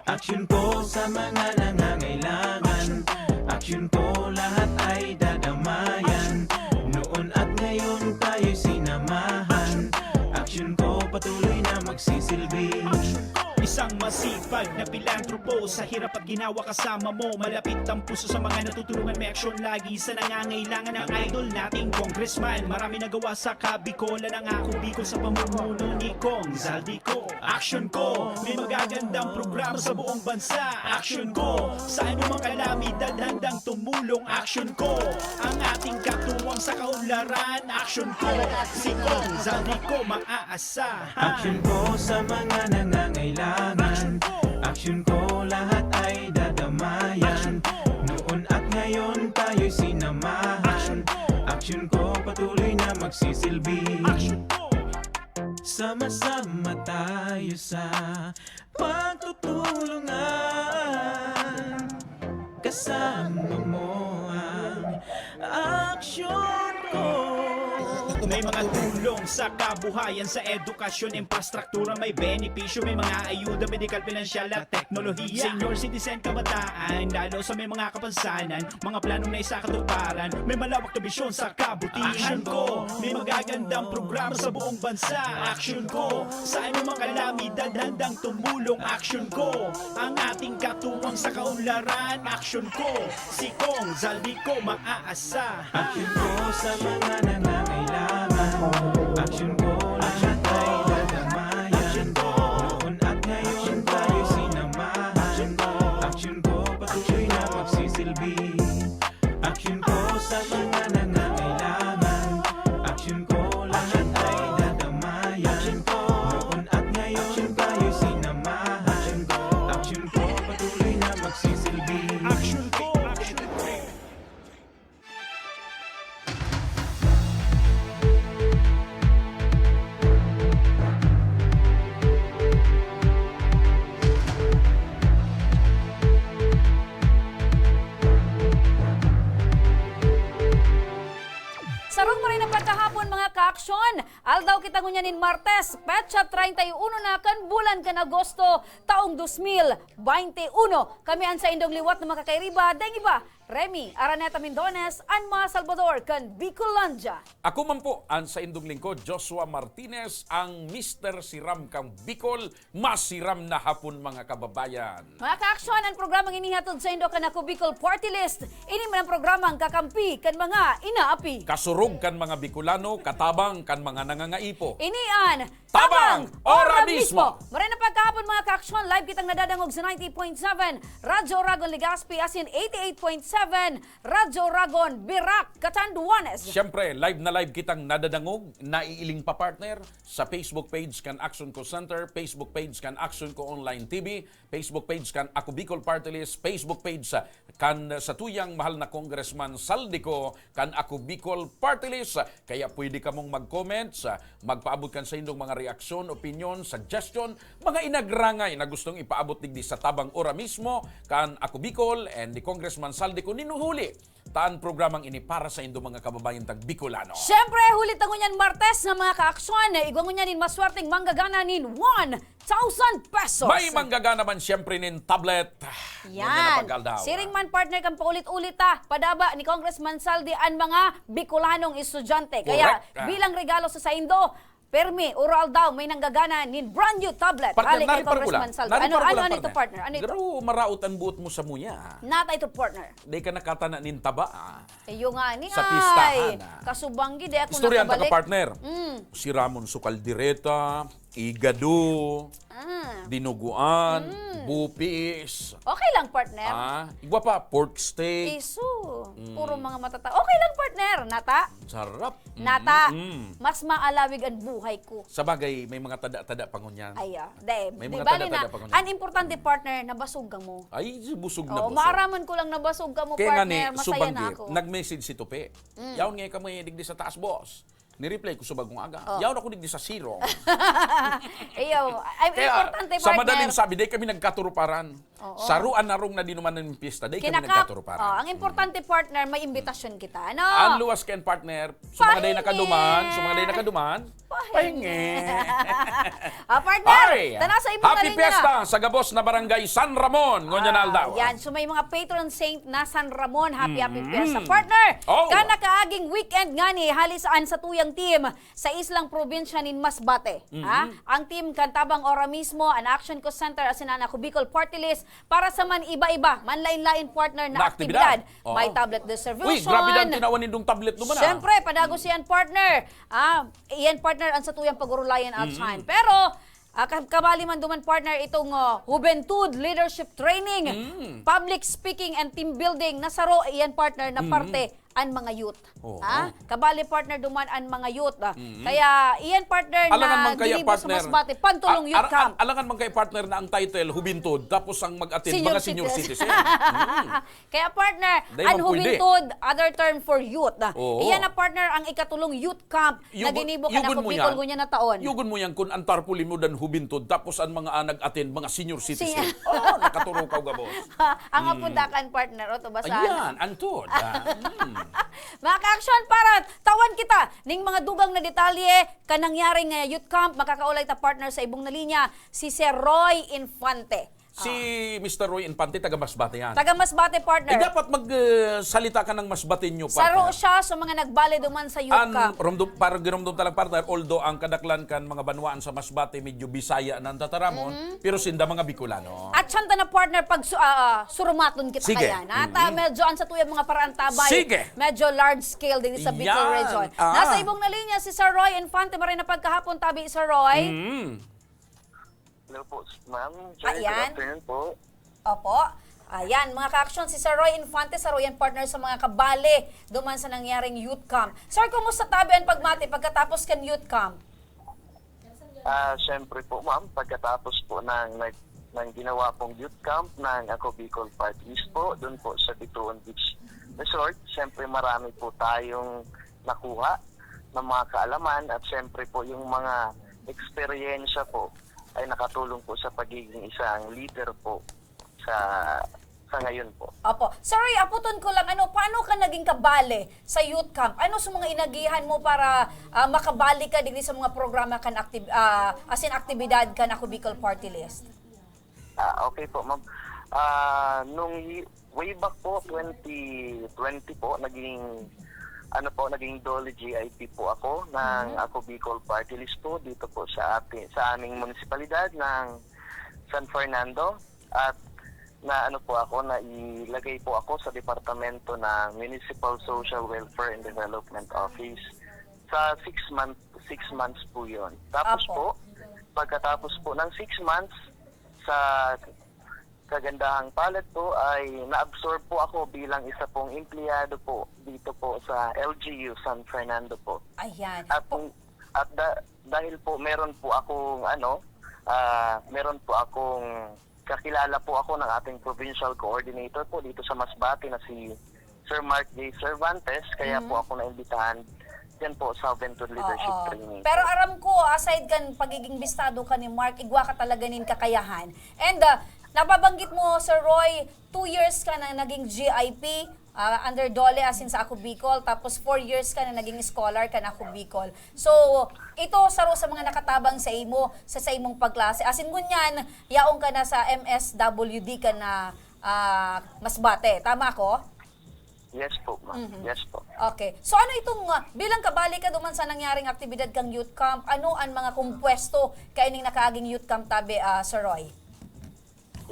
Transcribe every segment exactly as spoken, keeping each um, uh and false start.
Aksyon ko sa mga nangangailangan. Aksyon ko lahat ay dadamayan. Noon at ngayon tayo'y sinamahan. Aksyon ko patuloy na magsisilbi. Isang masipag na pilantropo, sa hirap at ginawa kasama mo. Malapit ang puso sa mga natutulungan, may aksyon lagi sa nangangailangan. Ang idol nating congressman, marami nagawa sa Kabikolan. Ang Ako Bicol sa pamumuno ni Cong Zaldy Co. Aksyon ko, may magagandang programa sa buong bansa. Aksyon ko, sa anumang kalamidad handang tumulong. Aksyon ko, ang ating katuwang sa kaunlaran. Aksyon ko, si Cong Zaldy Co maaasahan. Aksyon ko sa mga nangangailangan. Aksyon ko, lahat ay dadamayan. Noon at ngayon tayo'y sinamahan. Aksyon ko, patuloy na magsisilbi. Aksyon ko. Sama-sama tayo sa pagtutulungan. Kasama mo ang aksyon ko. May mga tulong sa kabuhayan, sa edukasyon, infrastruktura, may benepisyo, may mga ayuda, medikal, pinansyal at teknolohiya. Senior citizen, kabataan, lalo sa may mga kapansanan, mga planong naisakatuparan, may malawak na bisyon sa kabutihan. Aksyon ko, may magagandang programa sa buong bansa. Aksyon ko, sa anumang kalamidad handang tumulong. Aksyon ko, ang ating katuwang sa kaunlaran. Aksyon ko, si Cong Zaldy Co maaasahan. Aksyon ko sa mga nangangailangan. Aksyon ko, lahat ay dadamayan. Noon at ngayon tayo sinamahan. Aksyon ko, patuloy na magsisilbi. Aksyon ko sa mga nangangailangan. Aksyon ko, lahat ay dadamayan. Noon at ngayon tayo sinamahan. Aksyon ko, patuloy na magsisilbi. Aksyon ko, aksyon ko. Sarong maray na pagkahapon, mga kaaksyon. Aldaw kita ngunyan nin Martes, petsa treinta y uno na kan bulan kan Agosto, taong dos mil baynte uno. Kami an saindong liwat na makakairiba, daing iba, Remy Araneta Mindones, an mga Salvador kan Bicolandia. Ako man po, an saindong lingkod, Joshua Martinez, ang Mister Siram kan Bicol. Masiram na hapon, mga kababayan. Mga kaaksyon, an programang ini hatod saindo kan Ako Bicol Party List. Ini man an programang kakampi kan mga inaapi. Kasurog kan mga Bicolano, katabang kan mga nangangaipo. Ini an Tabang Ora Mismo! Maray na pagkahapon, mga kaaksyon, live kitang nadadangog sa ninety point seven Radyo Oragon Legazpi, asin eighty-eight point seven Radyo Oragon Virac, Catanduanes. Siyempre, live na live kitang nadadangog, naiiling pa, partner, sa Facebook page kan Action Co Center, Facebook page kan Action Co Online T V, Facebook page kan Ako Bicol Party List, Facebook page sa, kan satuyang mahal na Congressman Zaldy Co, kan Ako Bicol Party List. Kaya pwede kamong mag-comments, magpaabot kan saindong mga reaksyon, opinyon, suggestion, mga inagrangay na gustong ipaabot digdi sa Tabang Ora Mismo kan Ako Bicol and ni Congressman Zaldy Co, nin huli ta an programang ini para saindo, mga kababayan tang Bicolano. Siyempre, huli ta ngunyan Martes na, mga kaaksyon, igwa ngunyan nin maswerteng manggagana nin one thousand pesos. May manggagana man siyempre nin tablet. Ngunyan na Yan. pag-aldaw. Siring man, partner, kan paulit-ulit ta padaba ni Congressman Zaldy an mga Bicolanong estudyante. Kaya, Correct. Ah. bilang regalo sa saindo, permi, oro aldaw, may nanggagana nin brand new tablet. Partner, Hali kay nari pa Congressman lang. Zaldy. Nari Ano, pa ano, lang, ano ito, partner. Partner? Ano ito? Garo, maraot an buot mo sa muya. Nata ito, partner. Di ka nakatana nin taba, ah. Iyo nga ni Sa ay. pistahan, ah. Kasubanggi, di ako Istoryahan ta ka, nakabalik. partner. Mm. Si Ramon Sukaldereta, igado, Ah. dinuguan, Mm. bupis. Okay lang, partner. Ah, igwa pa, pork steak. Isu. Mm. Puro mga matata-, okay lang, partner. Nata? Sarap. Mm, Nata, mm. mas maalawig an buhay ko. Sabagay, may mga tada-tada pa ngunyan. Ay, ah. Di, May di mga bali tada-tada na. pa ngunyan. An importante, partner, nabasog ka mo. Ay, busog na Oo, busog. maaraman ko lang nabasog ka mo, Kaya nga partner. ni, Masaya subanggi, na ako. nag-message si Tupi. Mm. Yaon nga kami digdi sa taas, boss. Ni-reply ko sa bagong aga. Oh. Yaon ako digdi sa zero. Iyo, ay, Kaya, importante, sa partner. madaling sabi, di kami nagkaturuparan. Oo. Saro an narong na dinuman ng piyesta, di kami Kinaka-, nagkaturuparan. oh, ang importante, partner, may imbitasyon kita, ano? Ang luwas kayan, partner, sa mga day Pahingi. nakaduman, sa mga day nakaduman, Pahingi. Ah, partner, Ay, tana sa imo happy na linya. Fiesta sa gabos na barangay San Ramon, ngunyan na Ah, aldaw. Yan. So may mga patron saint na San Ramon. Happy, happy Mm. Fiesta, partner. Oh. Kan nakaaging weekend ngani, hali sa an satuyang team sa islang probinsya nin Masbate. Mm. Ha? Ang team kan Tabang Ora mismo, an Action Co Center, asin an Ako Bicol Party List, para sa man iba-iba, manlain-lain, partner, na Na aktibidad. Aktibidad. Oo. May tablet distribution. Uy, grabe na an tinawan nindong tablet duman, ah. Siyempre, padagos yan, partner. Ah, iyan, partner, an satuyang pag-urulayan, Mm. Alshine. Pero, ah, ka-, kabali man duman, partner, itong, ah, Juventud Leadership Training, Mm. Public Speaking and Team Building, na saro iyan, partner, na Mm. parte an mga youth. Oo. Ha? Kabali, partner, duman an mga youth, ah. Mm. Kaya iyan, partner, Alangan na man kaya, ginibo sa partner, Masbate, Pantulong a-, Youth a-, Camp. Alangan man kaya, partner, na ang title, Juventud, tapos ang mag-attend, Senior mga senior citizen. Citizen. Mm. Kaya, partner, Dahil an man pwede. Juventud, other term for youth, ah. Oo. Iyan na, partner, ang ikatulong youth camp na Yugo-, ginibo kan yugon Ako mo Bicol yan. Ngunyan na taon. Yugon mo yan kun an tarpaulin mo dan Juventud, tapos an mga, ah, nag-attend, mga senior citizen. Senior. Oo, nakaturukaw gabos. Ang Mm. apundakan, partner, o, to, basahan. Ayan, antod. Ah, mm. Mga ka-action, para tawan kita ning mga dugang na detalye kan nangyaring, eh, youth camp, makakaulay ta, partner, sa ibong na linya, si Sir Roy Infante. Si Ah. Mister Roy Infante, taga Masbate yan. Taga Masbate, partner. Eh, dapat mag, eh, salita ka ng Masbateño, Saro partner. Siya sa mga nagbale duman sa youth An, camp. Romdom, parang ginomdom talang partner, although ang kadaklan kan mga banwaan sa Masbate, medyo Bisaya na ang tataramon, Mhm. pero sinda mga Bicolano. At siyang na, partner, pag su-, ah, ah, surumaton kita Sige. Kaya, na? Ta, Mhm. Medyo ang satuyang mga paraan tabay, Sige. Medyo large scale din sa Bicol Yan. Region. Ah. Nasa ibong na linya si Sir Roy Infante, maray na pagkahapon, tabi, Sir Roy. Mhm. Hello po, ma'am. Sir, Ayan. Good afternoon po. Opo. Ayan, mga ka-action, si Sir Roy Infante, saro yan, partner, sa mga kabale duman sa nangyaring youth camp. Sir, kumusta tabi an pagmati pagkatapos kan youth camp? Ah, syempre po, ma'am, pagkatapos po ng nag-, ng ginawa pong youth camp ng Ako Bicol Party List po, dun po sa Bituon Beach Resort, syempre marami po tayong nakuha ng mga kaalaman at syempre po yung mga eksperyensya po ay nakatulong po sa pagiging isang leader po sa, sa ngayon po. Opo. Sir Roy, aputon ko lang, ano, paano ka naging kabale sa youth camp? Ano sa mga inagihan mo para, ah, makabali ka digdi sa mga programa kan aktib-, ah, as in, aktibidad kan Ako Bicol Party List? Ah, okay po, ma'am. Ah, nung y-, way back po, twenty twenty po, naging, ano po, naging DOLE G I P po ako ng Mhm. Ako Bicol Party List po dito po sa atin, sa aming munisipalidad ng San Fernando. At na ano po ako, nailagay po ako sa departamento ng Municipal Social Welfare and Development Office sa six month, six months po yon. Tapos Apo. Po, pagkatapos po ng six months, sa kagandahang palad po ay na-absorb po ako bilang isa pong empleyado po dito po sa L G U San Fernando po. Ayan. At, Po- at da-, dahil po meron po akong ano, ah, meron po akong kakilala po ako ng ating provincial coordinator po dito sa Masbate na si Sir Mark J Cervantes, kaya Mhm. po ako naimbitahan diyan po sa Juventud Leadership Oo. Training Pero po. Aram ko, aside kan pagiging bistado ka ni Mark, igwa ka talaga nin kakayahan. And, ah, nababanggit mo, Sir Roy, two years ka na naging G I P, ah, under DOLE, asin sa Ako Bicol, tapos four years ka na naging scholar kan Ako Bicol. So, ito saro sa mga nakatabang sa imo, sa, sa imong pagklase. Asin ngunyan, yaon ka na sa M S W D ka na, ah, Masbate. Tama ako? Yes po, ma'am. Mhm. Yes po. Okay. So, ano itong, ah, bilang kabali ka duman sa nangyaring aktibidad kang youth camp, ano ang mga kumpuesto kaining nakaaging youth camp tabi, ah, Sir Roy?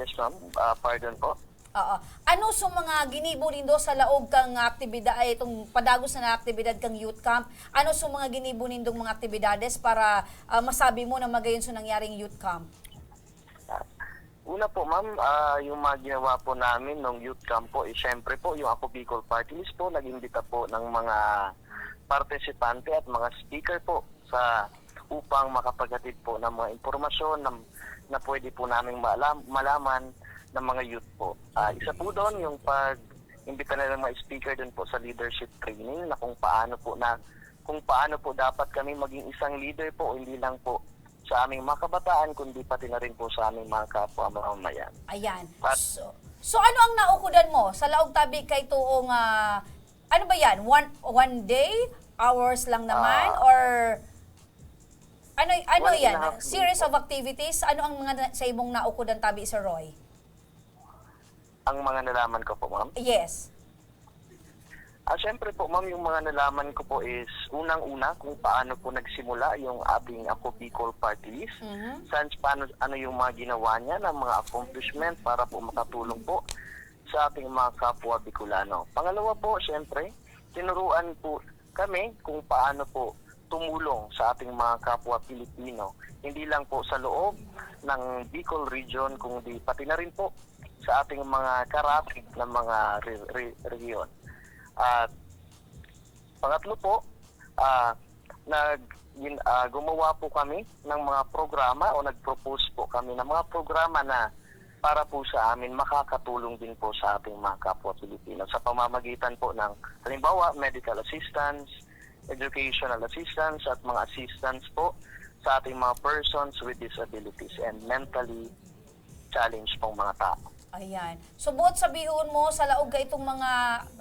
Yes, ma'am. Ah, pardon po. Oo. Ano sa mga ginibo nindo sa laog kang aktibida-, ay, itong padagos na aktibidad kang youth camp? Ano sa mga ginibo nindong mga aktibidades para, ah, masabi mo na magayon sa nangyaring youth camp? Ah, una po, ma'am, ah, yung mga ginawa po namin nung youth camp po, eh, syempre po, yung Ako Bicol Party List po, nag-imbita po ng mga partisipante at mga speaker po sa, upang makapaghatid po ng mga impormasyon na, na pwede po naming maalam-, malaman ng mga youth po. Ah, isa po doon yung pag-imbita nila ng mga speaker doon po sa leadership training na kung paano po na, kung paano po dapat kami maging isang leader po, hindi lang po sa aming mga kabataan, kundi pati na rin po sa aming mga kapwa mamamayan. Ayan. At So, so ano ang naukudan mo sa laog tabi kay tuong, ah, ano ba yan? One, one day? Hours lang naman? Ah. Or Ano, ano One and yan? A half day Series po. of activities? Ano ang mga na, sa imong naukudan tabi, Sir Roy? Ang mga nalaman ko po, ma'am? Yes. Ah, syempre po, ma'am, yung mga nalaman ko po is, unang-una, kung paano po nagsimula yung ating Ako Bicol Party List. Mhm. Saan, paano, ano yung mga ginawa niya ng mga accomplishment para po makatulong po sa ating mga kapwa Bicolano. Pangalawa po, syempre, tinuruan po kami kung paano po tumulong sa ating mga kapwa Pilipino. Hindi lang po sa loob ng Bicol Region, kundi pati na rin po sa ating mga karatig na mga re-, re-, rehiyon. At pangatlo po, ah, nag-, gin-, ah, gumawa po kami ng mga programa o nag-propose po kami ng mga programa na para po sa amin makakatulong din po sa ating mga kapwa Pilipino sa pamamagitan po ng, halimbawa, medical assistance, educational assistance, at mga assistance po sa ating mga persons with disabilities and mentally challenged pong mga tao. Ayan. So, buot sabihon mo, sa laog ka itong mga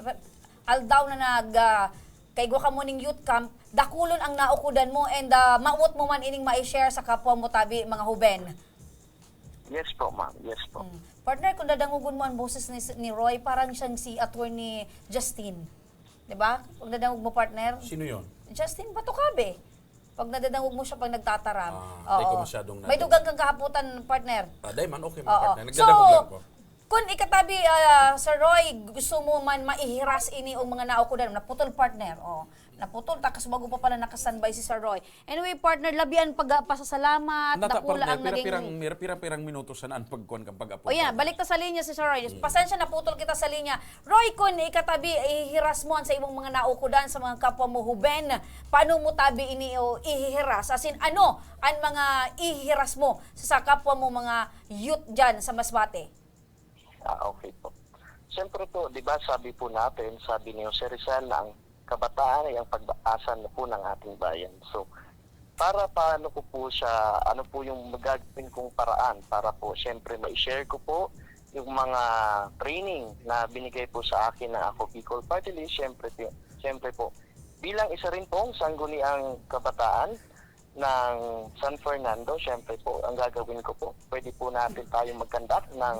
re-, aldaw na nag, ah, kaigwa ka mo ning youth camp, dakulon ang naukudan mo and, ah, mawot mo man ining ma-share sa kapwa mo tabi, mga huben. Yes po, ma'am. Yes po. Mm. Partner, kung dadangogon mo ang boses ni, ni Roy, parang siyang si Attorney Justin. Di ba? Pag nadangog mo, partner? Sino yun? Justin Batucabe. Pag nadadangog mo siya pag nagtataram. Ah, di ko Oo. masyadong May nadinig. dugang kang kahapotan, partner. Ah, di man, okay man, Oo. partner. So, Nagdadangog lang ko. kun ikatabi, ah, Sir Roy, gusto mo man maihiras ini o mga naukudan, naputol, partner. Oh, naputol, takas bago pa pala nakastandby si Sir Roy. Anyway, partner, labi an pag-, pasasalamat, Nata, dakula partner, ang naging pira-pirang, pira-pirang minuto sana ang pagkuhan kang pag-apod, O yan, partner. balik ta sa linya si Sir Roy. Mm. Pasensya, naputol kita sa linya. Roy, kun ikatabi, ihihiras mo an sa imong mga naukudan sa mga kapwa mo huben. Paano mo tabi ini o ihihiras? As in, ano an mga ihihiras mo sa, sa kapwa mo mga youth dyan sa Masbate? Ah, okay po. Siyempre po, di ba, sabi po natin, sabi ni Jose Rizal na ang kabataan ay ang pag-asa na po ng ating bayan. So, para paano ko po siya, ano po yung magagawin kong paraan para po, siyempre, ma-share ko po yung mga training na binigay po sa akin ng Ako Bicol Party List, siyempre, pi-, siyempre po, bilang isa rin pong sangguniang kabataan ng San Fernando, siyempre po, ang gagawin ko po, pwede po natin tayong mag-conduct ng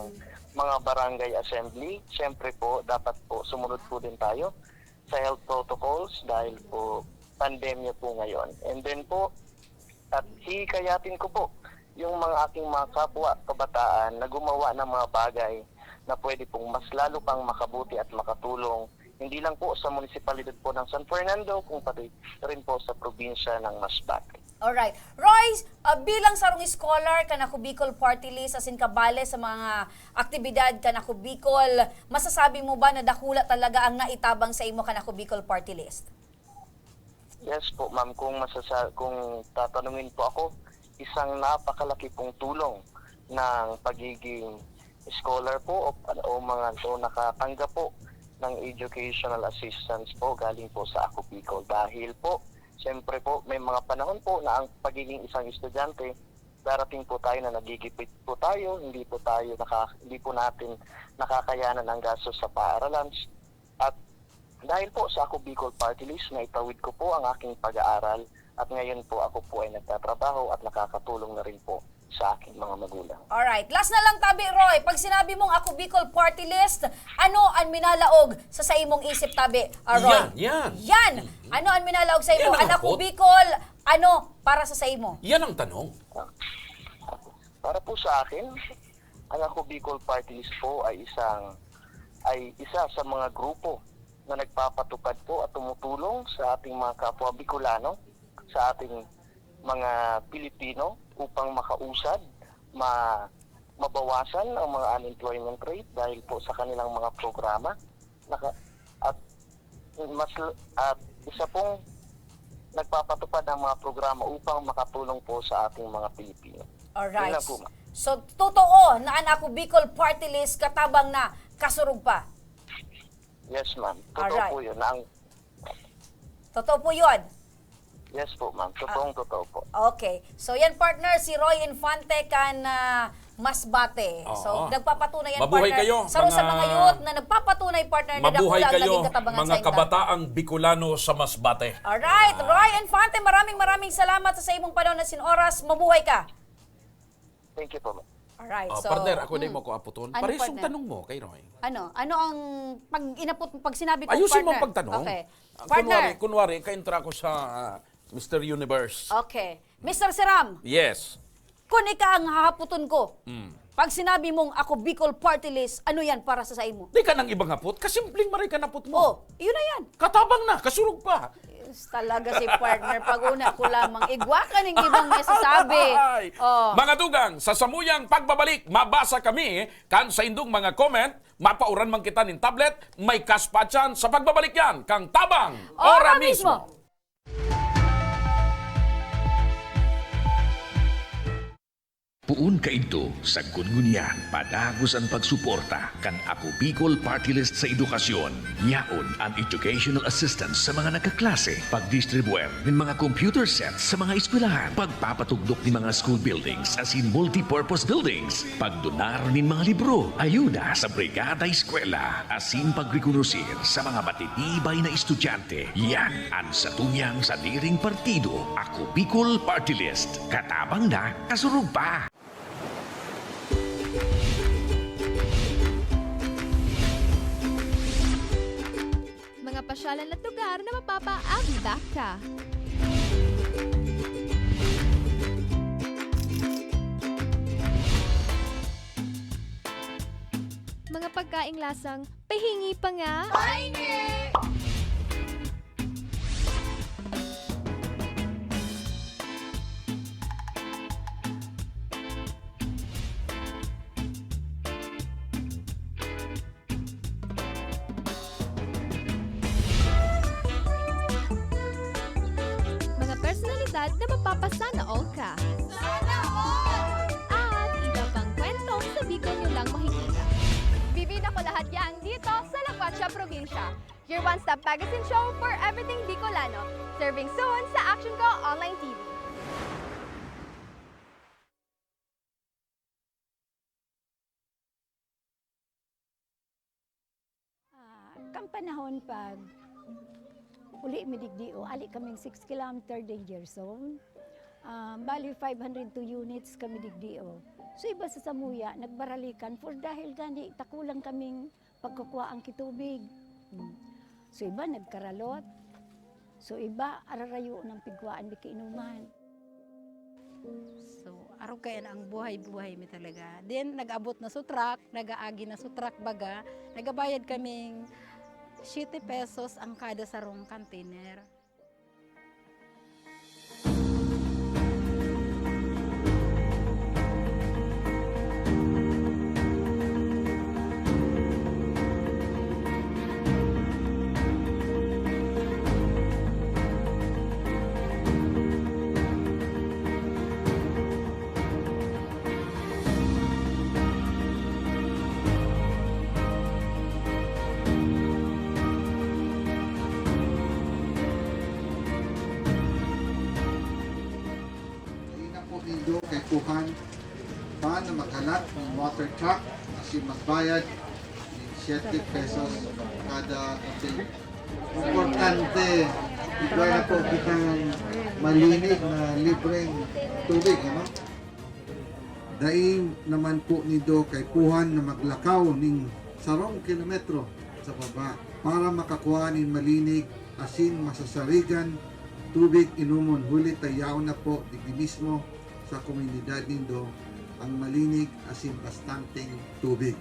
mga barangay assembly. Siyempre po, dapat po sumunod po din tayo sa health protocols dahil po pandemya po ngayon. And then po, at hihikayatin ko po yung mga aking mga kapwa kabataan na gumawa ng mga bagay na pwede pong mas lalo pang makabuti at makatulong, hindi lang po sa munisipalidad po ng San Fernando, kung pati rin po sa probinsya ng Masbate. Alright. Roy, ah, bilang sarong scholar kan Ako Bicol Party List, asin kabale sa mga aktibidad kan Ako Bicol, masasabi mo ba na dakula talaga ang naitabang sa imo kan Ako Bicol Party List? Yes po, ma'am. Kung masasa-, kung tatanungin po ako, isang napakalaki pong tulong ng pagiging scholar po o, o mga, o nakatanggap po ng educational assistance po galing po sa Ako Bicol. Dahil po, siyempre po, may mga panahon po na ang pagiging isang estudyante, darating po tayo na nagigipit po tayo, hindi po tayo naka-, hindi po natin nakakayanan ang gastos sa paaralan. At dahil po sa Ako Bicol Party List, naitawid ko po ang aking pag-aaral at ngayon po ako po ay nagtatrabaho at nakakatulong na rin po sa aking mga magulang. Alright. Last na lang tabi, Roy. Pag sinabi mong Ako Bicol Party List, ano ang minalaog sa, sa imong isip tabi, ah, Roy? Yan, yan. Yan. Mhm. Ano ang minalaog sa imo? Yan ang An Ako hapot. Bicol, ano para sa, sa imo? Yan ang tanong. Para po sa akin, ang Ako Bicol Party List po ay isang, ay isa sa mga grupo na nagpapatupad po at tumutulong sa ating mga kapwa Bicolano, sa ating mga Pilipino upang makausad, ma-, mabawasan ang mga unemployment rate dahil po sa kanilang mga programa. Naka-, at mas l-, at isa pong nagpapatupad ng mga programa upang makatulong po sa ating mga Pilipino. Alright. Yun lang po, ma'am. So, totoo na an Ako Bicol Party List katabang na, kasurog pa? Yes, ma'am. Totoo Alright. po yun. Ang Totoo po yun. Yes po, ma'am. Totoong totoo po. Okay. So, yan, partner, si Roy Infante kan, ah, Masbate. So, Oo. nagpapatunay yan, Mabuhay partner. kayo, Sa mga sa mga youth na nagpapatunay, partner, na mabuhay dakula ang kayo, naging katabangan mga sa inyo. kabataang Bicolano sa Masbate. Alright, Ah. Roy Infante, maraming, maraming salamat sa, sa imong panahon na sin oras. Mabuhay ka. Thank you po, ma'am. Alright, Ah, so, partner, ako na mm. mo ko aputon. Ano, Parehas yung partner? tanong mo kay Roy. Ano? Ano ang pag inapot, pag sinabi ko, Ayusin mo partner? ang pagtanong. Okay. Ah, Partner. kunwari, kunwari, kaintra ko sa, ah, Mister Universe. Okay. Mister Siram, Yes. kun ika ang hahaputon ko, Mm. pag sinabi mong ako Bicol Party List, ano yan para sa, sa imo? Di ka nang ibang hapot, kasimpleng maray ka napot mo. Oh, yun na yan. Katabang na, kasurog pa. Yes, talaga si partner. Pag una ko lamang, igwa ka ning ibang masasabi. Ay! Oh. Mga dugang, sa samuyang pagbabalik, mabasa kami kan saindong mga comment, mapauran man kita nin tablet, may cash pa dyan. Sa pagbabalik yan, kang Tabang, Ora ora mismo. mismo. Poon kaidto, sagkod ngunyan, padagos an pagsuporta kan Ako Bicol Party List sa edukasyon. Yaon an educational assistance sa mga nagkaklase, pagdistribuer nin mga computer sets sa mga eskwelahan, pagpapatugdok nin mga school buildings asin multipurpose buildings, pagdonar nin mga libro, ayuda sa Brigada Eskwela, asin pagrekonosir sa mga matitibay na estudyante. Yan an satuyang sadiring partido, Ako Bicol Party List. Katabang na, kasurog pa! Mga pasyalan at lugar na mapapaagi-back ka. Mga pagkaing lasang pahingi pa nga. Pahingi! Mga personalidad na mapapasana all ka. Sana all! At iba pang kwentong sa Bicol nyo lang makikita. Bibida ko lahat yan dito sa La Guacha Probinsya. Your one-stop magazine show for everything Bicolano. Serving soon sa Action Ko Online T V. Ah, kan panahon pag uli mi digdi, o, ali kaming six kilometer danger zone. Ah, bali, five hundred two units kami digdi, o. So, iba sa samuya, nagbaralikan for dahil gani, takulang kaming pagkukua ang kitubig. Hmm. So, iba nagkaralot. So, iba, ararayoon ang pigkuhaan, di kainuman. So, arog kaya na ang buhay-buhay mi talaga. Then, nag-abot na sa truck, nag-aagi na sa truck baga, nagabayad kaming siyete pesos ang kada sarong container. Dai na po nindo kaipuhan pa na maghalat nin water truck asin magbayad nin siyete pesos kada container. Importante, igwa na po kitang malinig na libreng tubig, ano? Dai naman po nindo kaipuhan na maglakaw nin sarong kilometro sa baba para makakua nin malinig asin masasarigan tubig inomon, huli ta yaon na po digdi mismo sa komunidad nindo ang malinig asin bastanteng tubig.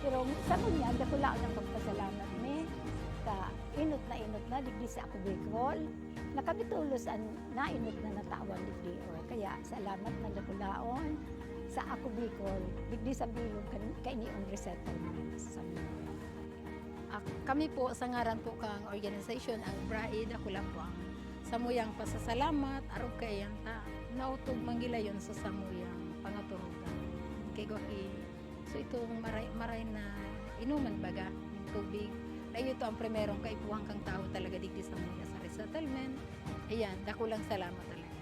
Pero sa ngunyan, dakula ang pagpasalamat mi. Ka inot na inot na, digdi sa Ako Bicol. Nakabitolos an nainot na natawan digdi, o kaya salamat na dakulaon sa Ako Bicol, digdi sa bilog kan kainiong resettlement sa Samoa. Ak-, kami po, sa ngaran po kang organisasyon, ang BRAI, dako lang po ang samuyang pasasalamat, arog kaiyan ta, naotob man gilayon sa samuyang pangaturugan. Kay gwa ki-, so, itong maray, maray na inuman, baga, ning tubig, na iyo to ang primerong kaipuhan kang tawo talaga digdi sa mga sa resettlement. Ayan, dakulang salamat talaga.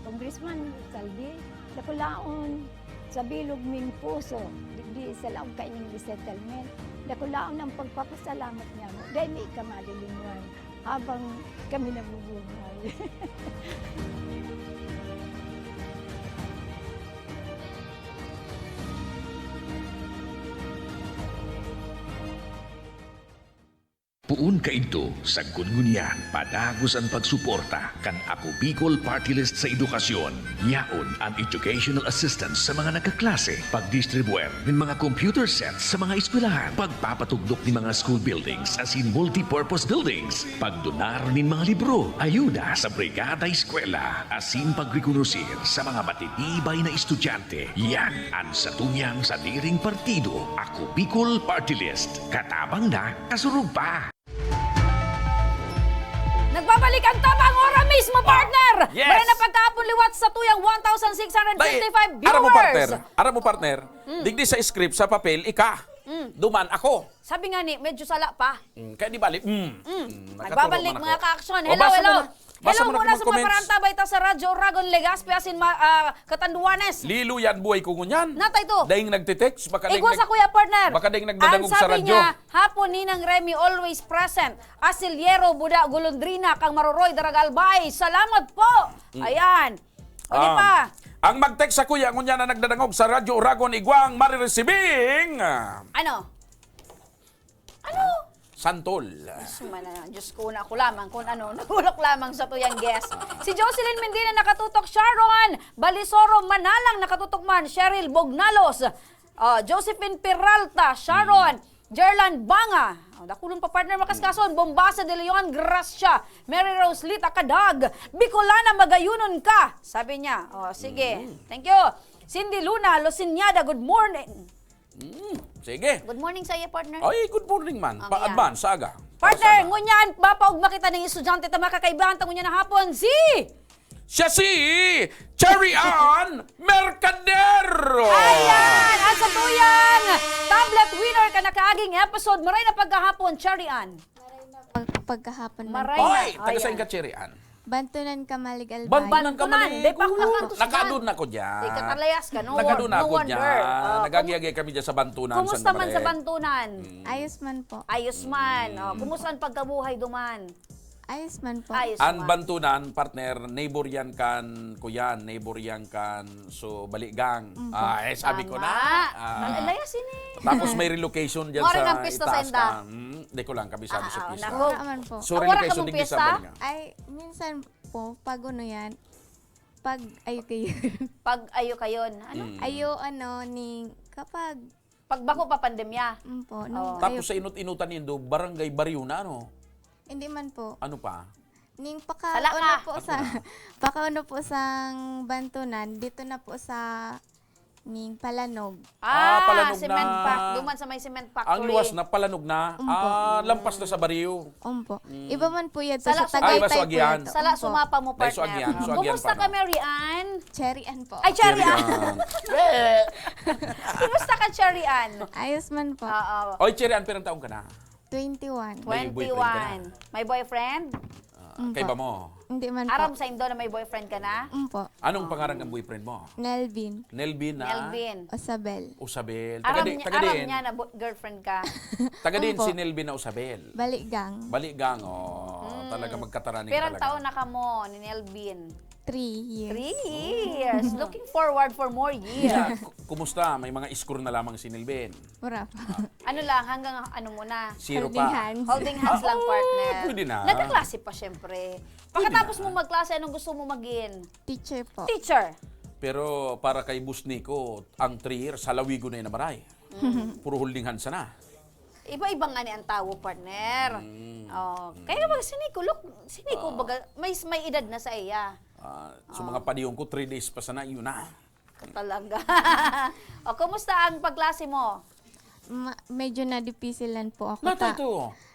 Congressman Saldi, dakulaon sa bilog ming puso, digdi sa laog kaining resettlement, dakulaon ang pagpapasalamat niya mo. Dahil may ikamalilingwan habang kami nabubuhay. Poon kaidto, sagkod ngunyan, padagos an pagsuporta kan Ako Bicol Party List sa edukasyon. Yaon an educational assistance sa mga nagkaklase, pagdistribuer nin mga computer sets sa mga eskwelahan, pagpapatugdok nin mga school buildings asin multipurpose buildings, pagdonar nin mga libro, ayuda sa Brigada Eskwela, asin pagrekonosir sa mga matitibay na estudyante. Yan an satuyang sadiring partido, Ako Bicol Party List. Katabang na, kasurog pa! Nagbabalik ang Tabang Ora mismo, partner! Yes! Maray na pagkahapon liwat sa tuyang one thousand six hundred fifty-five Dai, aram mo, partner, viewers! Aram mo, partner, Mm. digdi sa script, sa papel, ika. Mm. Duman ako. Sabi nga ni, medyo sala pa. Mm, kaya di bali, mm. Mm. Mm, Nagbabalik, nakaturo man mga ako. ka-aksyon. O, Hello, basa mo hello. na. Basa Hello mo na muna kung sa mga comment. parantabay ta sa Radyo Oragon, Legazpi, asin ma-, ah, Catanduanes. Lilo yan, buhay ko ngunyan. Natay to. Daing nagtitext, baka daing Igwa nag-, sa kuya, partner. baka daing Ang nagdadangog sa sabi radyo. niya, "Hapon, Ninang Remy, always present. Asilyero, buda, golondrina, kang maroroy, daraga albay. Salamat po." Mm. Ayan. O, di Ah, pa? ang mag-text sa kuya, ngunyan na nagdadangog sa Radyo Oragon, igwang mariresibing, ah, Ano? Ano? Santol. Diyos ko, mana-, Diyos ko, na ako lamang kung ano, nagulok lamang sa tuyang guest. Si Jocelyn Mendina nakatutok, Sharon Balisoro Manalang nakatutok man, Cheryl Bognalos, ah, Josephine Peralta, Sharon, Mm. Jerland Banga, oh, dakulon pa, partner, makaskason, Mm. Bombasa de Leon, Gracia, Mary Rose Lita Kadag, Bicolana, magayunon ka, sabi niya. Oh, sige. Mm. Thank you. Cindy Luna Luciñada, good morning. Mm, sige. Good morning sa iyo, partner. Ay, good morning man. Okay, Pa-advance, sa aga. Partner, Pasada. ngunyan, papaugma kita ning estudyante ta makakaibahan ta ngunyan na hapon. Si Siya si Cherry Ann Mercader! Ayan! At sa tuyang tablet winner ka na kaaging episode, maray na pagkahapon, Cherry Ann. Pag-, pagkahapon man Maray po. na. Oy! Taga saan Ayan. ka, Cherry Ann? Bantonan, Camalig, Albay. Bantonan, Bantonan, Camalig. di pa ako Opo. nakaantos Nakadun dyan. na ko dyan. Di ka talayas ka, no Nakadun wor-, na no ako wonder. dyan. Oh, Nagagiagay kami dyan sa Bantonan, kumu-, kumusta Santa man sa Maria. Bantonan? Mm. Ayos man po. Ayos man. Oh, Mm. kumusta ang pagkabuhay duman? Ayos man po. Ayos Ang man. Bantonan, partner, neighbor yan kan, kuyan, neighbor yan kan, so, Baligang. Mm. Ah, eh, sabi ko Tama. na. Ah. Ang layas ini. Tapos may relocation dyan Mora sa ng pista sa itaas inda. ka. Hmm, di ko lang kabisado Ah, sa ah, pista. naku. Wala man po. So, Ah, wala ka relocation mong digdi sa pista? Baligang. Ay, minsan po, pag ano yan, pag ayo kayo. Pag ayo kayon. Ano? Mm. Ayo, ano, ning, kapag Pag bako pa pandemya. Mm po, nung Oo. Tapos ayo sa inot-inotan nindo, barangay, baryo na, ano? Hindi man po. Ano pa? Ning paka-, Sala ano ka. po sa, Ano na? paka-, ano po sang Bantonan, dito na po sa ning Palanog. Ah, Ah, Palanog cement na. fac-, duman sa may cement factory. Ang luwas na, Palanog na. Umpo. Ah, lampas na sa baryo. Umpo. Mm. Iba man po yan Sala sa suma- Tagaytay Ay, iba po sa yan. Aguian. Sala Umpo. sumapa mo, Dahil sa partner. Aguian, sa Aguian, Kumusta partner. ka, Mary Ann? Cherry Ann po. Ay, Cherry Cherry Ann. Ann. Kumusta ka, Cherry Ann? Ayos man po. Oo. Oy, Cherry Ann, pirang taon ka na? Twenty-one. May boyfriend ka na? Twenty-one. May boyfriend? Ah, Umpo. kaiba mo? Hindi man po. Aram sa indo na may boyfriend ka na? Umpo. Anong pangaran ng boyfriend mo? Nelvin. Nelvin na? Nelvin. Osabel. Osabel. Taga Aram di-, niya, taga aram din? niya na bo-, girlfriend ka. Taga din Umpo. si Nelvin na Osabel? Baligang. Baligang, oh. Hmm. Talaga magkataraning Pirang talaga. taon na kamo ni Nelvin? Three years. Three years. Looking forward for more years. Yeah. Ku-, kumusta? May mga score na lamang si Nelvin? Wala pa. Ano lang, hanggang ano muna? Zero Holding pa. hands. Holding hands Ah, lang, oo, partner. pwede na. Nagkaklase pa, syempre. Pwede Pagkatapos na. mo magklase, anong gusto mo maging? Teacher po. Teacher. Pero para kay Boss Nico, ang three years, halawigon na yun, maray. Mm. Puro holding hands na. Iba-iba nga ni ang tawo, partner. Mm. Oh, kaya mag siniko, look, siniko, Ah. baga, may, may edad na sa iya. Ah, so, Ah. mga padiyong ko, three days pa sana, yun na. Talaga. O, kumusta ang pagklase mo? Ma-, medyo nadipisilan po ako. Nato Ta-, ito.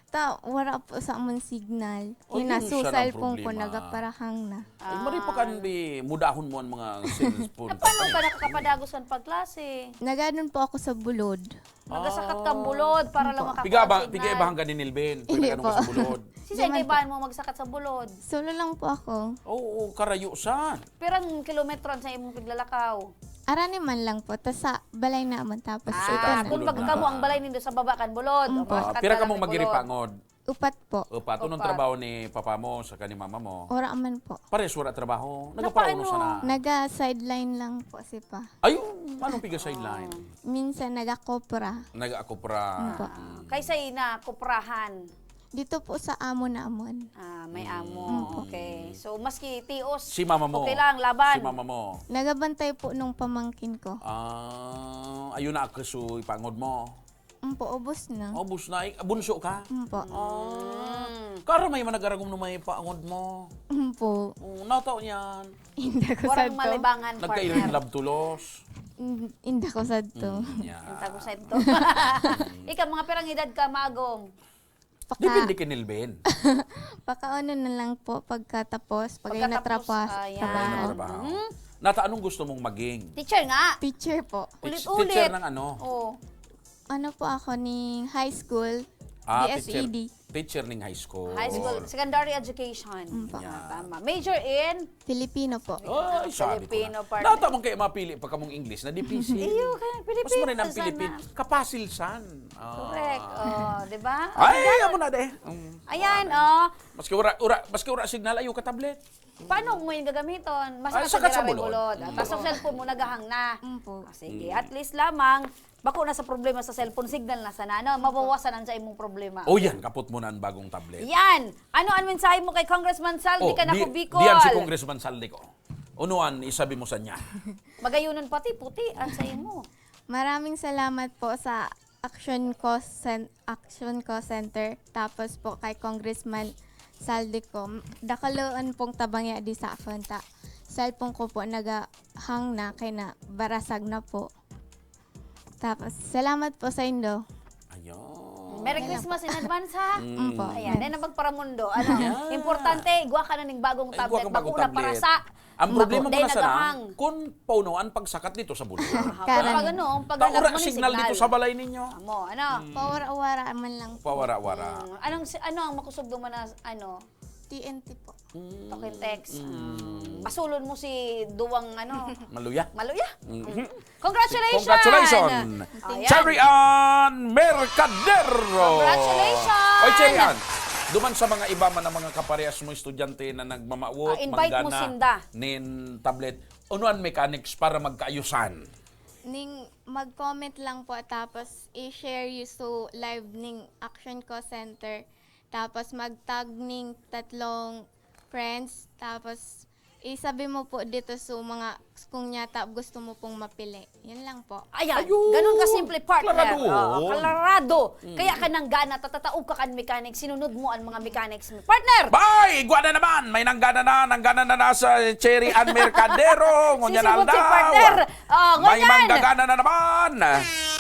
ta-, wala po sa amon signal. O, yun sana ang Hinasusal pong ko, problema. nagaparahang na. Ay, mari pa Ah. kan di mudahon mo ang mga cellphone. Na, paano ka nakakapadagos ang pagklase? Nagadon po ako sa bulod. Nagasakat kang bulod para lang Ah. makapag-signal. Piga ba, piga iba hanggang ni Nilben? Hindi Pwede ka po. nung sa bulod. Sisay Di man kaibahan po. mo magsakat sa bulod? Solo lang po ako. Oo, karayo sa. Pirang kilometro an sa imong piglalakaw? Arani man lang po, tas sa balay naman, tapos Ah, ito tapos na. bulod kumbaga na. kamo ang balay nindo sa baba kan bulod. O, Opo. mga Ah, sakat pira ka ka lang mong ni magiri bulod. pangod? Upat po. Upat. Anong Upat. trabaho ni papa mo saka ni mama mo? Wala man po. Pares, wala trabaho? Nagapauno Napaano? sana? Naga-sideline lang po si pa. Ay, anong piga sideline? Minsan naga-kopra. Naga-kopra. Opo. Ah, kaysa ina, koprahan. Dito po sa amo namon. Ah, may Mm. amo. Opo. Okay. So, maski tios, Si mama mo. okay lang, laban. Si mama mo. Nagabantay po nung pamangkin ko. Ah, ayun na, ako, so, ipangod mo. Opo, ubos na. Ubos na. Eh, bunso ka? Opo. Ah. Mm. Kara may managaragom na may pangod mo. Opo. Oh, nataw niyan. Hindi ko Warang sad to. malibangan, Nagkairing partner. love to loss. Hin-, hindi ko sad to. Mm, yeah. Ang tago sad to. Ikaw, mga pirang edad ka, Magong? Paka- Depende kay Nilben. Pakaano na lang po pagkatapos, pag Pagkatapos, natrapas, ah, yan. trabaho. Trabaho. Mhm. Nata, anong gusto mong maging? Teacher nga. Teacher po. Teach-, Ulit-ulit. teacher ng ano? Oh. Ano po ako, ning high school, Ah, D S E D. teacher, teacher ning high school. High school, secondary education. Mm po. Ah, Yan. tama. Major in? Filipino po. Ay, sabi ko Filipino na. partner. Nata man kayo mapili pa kamong English na difícil. Iyo, kaya Mas Filipino maray ng sana. Filipino. Kapasil san. Ah. Correct. Oh, di ba? Ay, Ayan. amo na de. Mm. Ayan, Wala. oh. Maski ura, ura, maski ura signal, ayo ka tablet. Paano mo yung gagamiton? Mas Ay, sakat sa sakat sa bulod. bulod. Mm. Tapos ang cellphone mo, nagahang na. Mm po. Ah, sige, Mm. at least lamang, bako na sa problema sa cellphone, signal na sana, ano? Mabawasan ang sa imong problema. O yan, kapot mo na ang bagong tablet. Yan! Ano ang mensahe mo kay Congressman Saldi Oh, ka na di-, ko, Bicol? diyan si Congressman Saldi ko. Unuan, isabi mo sa niya. Magayunan pati, puti, ang sa imo. Maraming salamat po sa Action Call Cen-, Action Call Center. Tapos po kay Congressman Saldi ko, dakaloon pong tabang ya di sa akon ta. Cellphone ko po nagahang na, kaya na, barasag na po. Tapos, salamat po sa indo. Ayun. Merry Wala Christmas po. in advance, ha? Mm. Opo. Ayan, yan ang magparamundo. Ano, Yan. importante, igwa ka na ning bagong Ay, igwa tablet. kang bagong Bako na tablet. para sa Ang Bako, problema mo dahil na sana, nagahang. kung pauno ang pagsakat dito sa bulod. Ah, Karan. pag ano, pag Taura anak mo ni signal signal. dito sa balay ninyo. Amo, ano? Mm. Pawara-wara man lang po. Pawara-wara. Mm, anong si-, ano ang makusog duman na, ano? T N T po. Mm. Talk and text. Mm. Ah, basulon mo si duwang, ano? Maluya. Maluya? Mm. Mm. Congratulations! Congratulations! Ayan. Cherry Ann Mercadero! Congratulations! Oy, Cherry Ann, duman sa mga iba man ang mga kaparehas mo estudyante na nagmamawot, Ah, invite mo manggana sinda. nin tablet, ano ang mechanics para magkaayusan? Ning mag-comment lang po, tapos i-share you sa live ning Action Call Center. Tapos mag-tag ning tatlong friends. Tapos isabi mo po dito sa mga kung nyata gusto mo pong mapili. Yan lang po. Ayan, Ayun! ganun kasimple, partner. Klarado. Oo, klarado. Mm. Kaya ka nang gana, tatataog ka kan mechanic, sinunod mo ang mga mechanics mo. Partner! Bay! Igwa na naman! May nanggana na, nanggana na na sa Cherry Ann Mercadero. Ngunyan Sisibot si aldaw. partner. Oh, May ngunyan. manggagana na naman.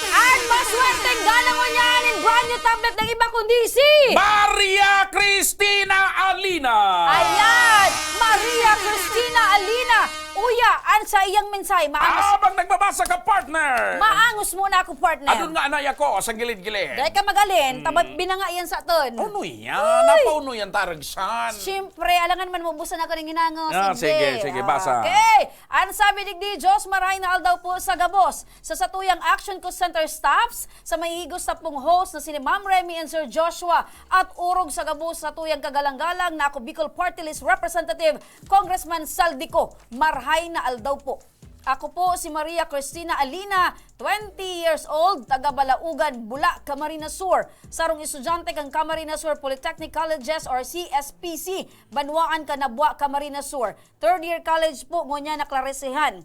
Ang maswerteng gana ngunyan in brand new tablet ng iba kundi si Maria Cristina Alina. Ayan! Maria Cristina Alina. Uya, an sa iyang mensahe, maangos. Habang nagbabasa ka, partner. Maangos muna ako, partner. Adun nga anay ako, sa gilid-gilid. Dahil ka magalin, Mm. tabad binanga yan sa aton. Ano yan? Uy! Napauno yan, taragsan. Siyempre, alangan man maubusan ako ng hinangos. Ah, Sige. sige, sige, Ah, basa. Okay. An sabi digdi, Diyos, marahay na aldaw po sa gabos. Sa satuyang Action Call Center staffs, sa mahihigos sa pong host na sini Ma'am Remy and Sir Joshua, at orog sa gabos sa tuyang kagalang-galang na ako, Bicol Party List Representative, Congressman Saldico, marhay na aldaw po. Ako po si Maria Cristina Alina, twenty years old, taga Balaugan, Bula, Camarines Sur. Sarong estudyante kan Camarines Sur Polytechnic Colleges or C S P C, Banwaan, Canabua, Camarines Sur. Third year college po, ngunyan na klarisehan.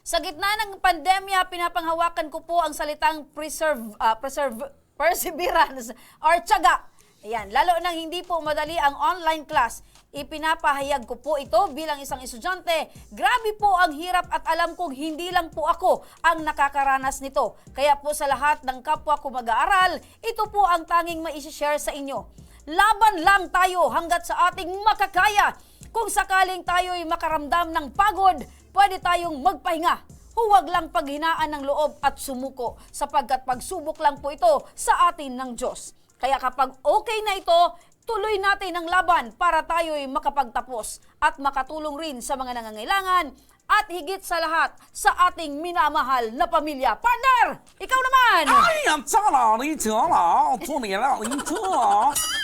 Sa gitna ng pandemya, pinapanghawakan ko po ang salitang preserve, ah, preserve, perseverance, or tiyaga. Ayan, lalo nang hindi po madali ang online class. Ipinapahayag ko po ito bilang isang estudyante. Grabe po ang hirap at alam kong hindi lang po ako ang nakakaranas nito. Kaya po sa lahat ng kapwa ko mag-aaral, ito po ang tanging maisi-share sa inyo. Laban lang tayo hanggat sa ating makakaya. Kung sakaling tayo'y makaramdam ng pagod, pwede tayong magpahinga. Huwag lang paghinaan ng loob at sumuko, sapagkat pagsubok lang po ito sa atin ng Diyos. Kaya kapag okay na ito, tuloy natin ang laban para tayo'y makapagtapos at makatulong rin sa mga nangangailangan at higit sa lahat sa ating minamahal na pamilya. Partner, ikaw naman! Ay, ang tala ni tala, tunay na ito.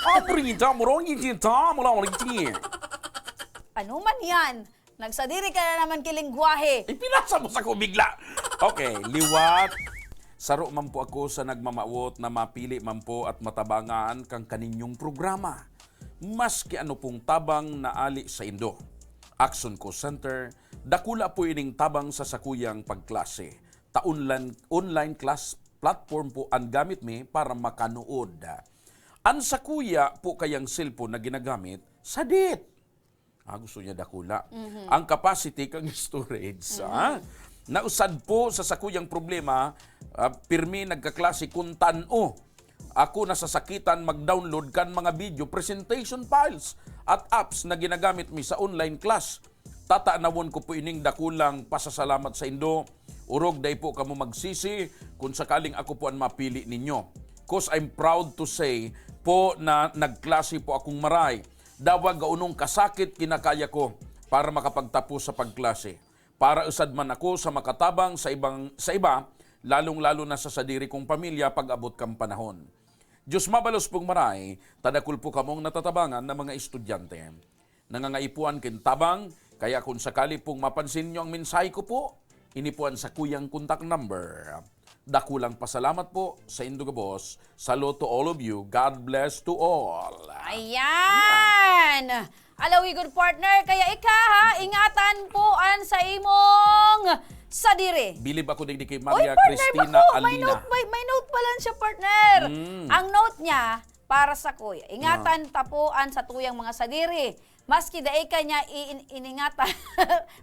Ang brida mo rin, hindi tala mo rin. Ano man yan? Nagsadiri ka na naman ki lengwahe. Ipinasa mo sa ko bigla. Okay, liwat. Saro man po ako sa nagmamawot na mapili man po at matabangan kan kaninyong programa. Maski ano pong tabang na ali saindo. Action Call Center, dakula po ining tabang sa sakuyang pagklase. Ta online, online class platform po an gamit mi para makanood. An sakuya po kayang cellphone na ginagamit, sadit. Ah, gusto niya dakula. Mhm. Ang capacity kang storage, Mhm. ah. Nausad po sa sakuyang problema, ah, pirmi nagkaklase kun tan-o ako nasasakitan mag-download kan mga video, presentation files, at apps na ginagamit mi sa online class. Tatanawon ko po ining dakulang pasasalamat saindo. Orog dai po kamo magsisi kun sakaling ako po an mapili ninyo. 'Cause I'm proud to say po na nagklase po akong maray. Dawag gaunong kasakit kinakaya ko para makapagtapos sa pagklase, para usad man ako sa makatabang sa ibang, sa iba, lalong-lalo na sa sadiri kong pamilya pag-abot kan panahon. Diyos mabalos pong maray, ta dakul po kamong natatabangan na mga estudyante. Nangangaipuhan kin tabang, kaya kun sakali pong mapansin nyo ang mensahe ko po, ini po an sakuyang contact number. Dakulang pasalamat po saindo gabos. Salud to all of you. God bless to all. Ayan! Alawi good partner, kaya ika ha, ingatan po an sa imong sadiri. Bilib ako digdi kay Uy, Maria partner, Cristina baku, may Alina. Note, may, may note pa lang siya, partner. Mm. Ang note niya, para sa kuya. Ingatan Ah. ta po an satuyang mga sadiri. Maski dai ka niya i-, in-, iningatan.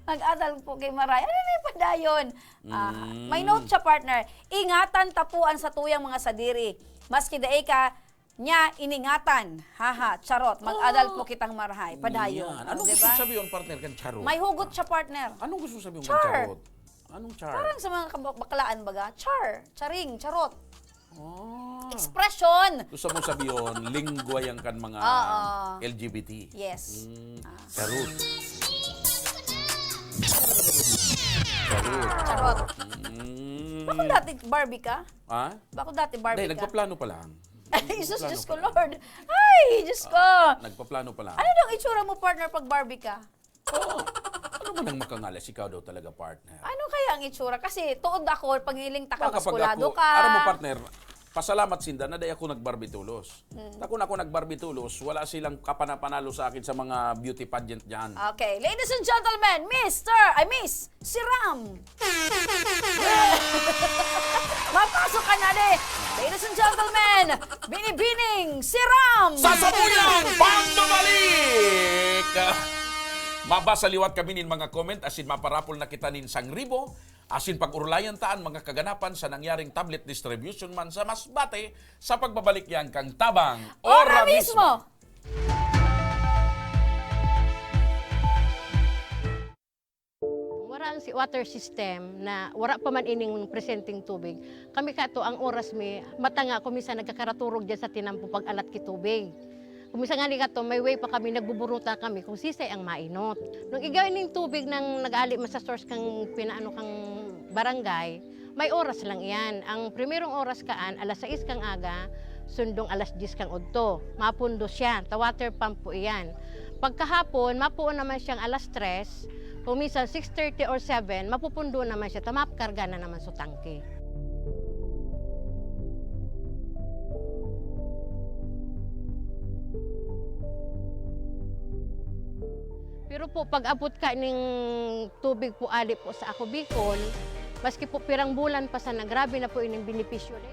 Mag-adal po kay Maray. Ano na yung padayon? Ah, Mm. may note siya, partner. Ingatan ta po an satuyang mga sadiri. Maski dai ka niya iningatan. Haha, charot. Mag-adal po kitang marahay. Padayon. Yan. Oh, Anong di gusto ba? sabihin, partner, kan charot? May hugot siya, partner. Anong gusto sabihin kan Char. charot? Anong char? Parang sa mga kaba-, baklaan baga. Char. Charing. Charot. Ah. Expression. Gusto mong sabihin, lingwa yan kan mga Oo. L G B T? Yes. Mm, Ah. charot. Charot. Charot. Mm. Bako dati Barbie ka? Ha? Bako dati Barbie Hindi, ka? nagpaplano pa lang. Ay, Jesus, Nagpaplano Diyos ko, pa lang. Lord. Ay, Diyos ko. Ah, nagpaplano pa lang. Ano daw itsura mo, partner, pag Barbie ka? Oo. Ano man ang makangalas? Ikaw daw talaga, partner. Ano kaya ang itsura? Kasi tuod ako, pag niling taka, Baka pag maskulado ako, ka. aram mo, partner, pasalamat sinda na dai ako nagbarbitulos. Hmm. Takon ako nagbarbitulos, wala silang kapanapanalo sa akin sa mga beauty pageant dyan. Okay. Ladies and gentlemen, Mister, ay, Miss Siram. Mapasok ka na, de. Ladies and gentlemen, Binibining Siram. Sa sabuyang pagbabalik! Mabasa liwat kami nin mga comment, asin maparapol na kita nin sangribo, asin pag-urulayan ta an mga kaganapan sa nangyaring tablet distribution man sa Masbate, sa pagbabalik yan kang Tabang Ora Ora mismo! mismo! Wara ang si water system na wara pa man ining presenteng tubig. Kami kato, ang oras mi, mata nga ako minsan nagkakaraturog dyan sa tinampo pag-alat ki tubig. Kung minsan nga ni kato, may way pa kami, nagbuburuta kami kung sisay ang mainot. Nung igay ning tubig nang nag-aali man sa source kang pinaano kang barangay, may oras lang iyan. Ang primerong oras kaan, alas sais kang aga, sundong alas dyes kang udto. Mapundo siya, ta water pump po iyan. Pagkahapon, mapuon naman siyang alas tres, kung minsan six thirty or seven, mapupundo naman siya, ta makarga na naman sa tangke. Pero po, pag-abot ka ning tubig po ali po sa Ako Bicol, maski po pirang bulan pa sana, grabe na po ining benepisyo ni.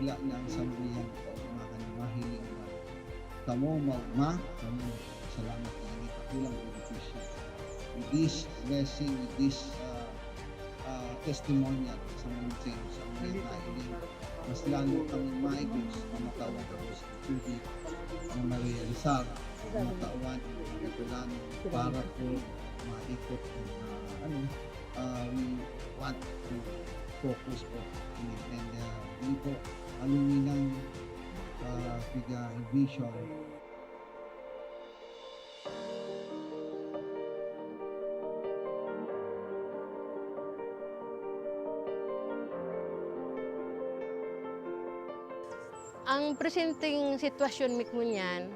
Kaya nang samuyang kaugmahan na mahiling na kamo maugma, kamo salamat na ini kakulang benepisyo. With this blessing, with this, ah, ah, testimonial sa mga sa mga na ini, mas lalo kami maigos na makawan ako sa tubig na marealisar, na makawan ang mga para po maikot ang, ah, ano, ah, we want to focus po in it. And, ah, yun po, aluminang, ah, piga vision. Ang presenteng sitwasyon mi ngunyan,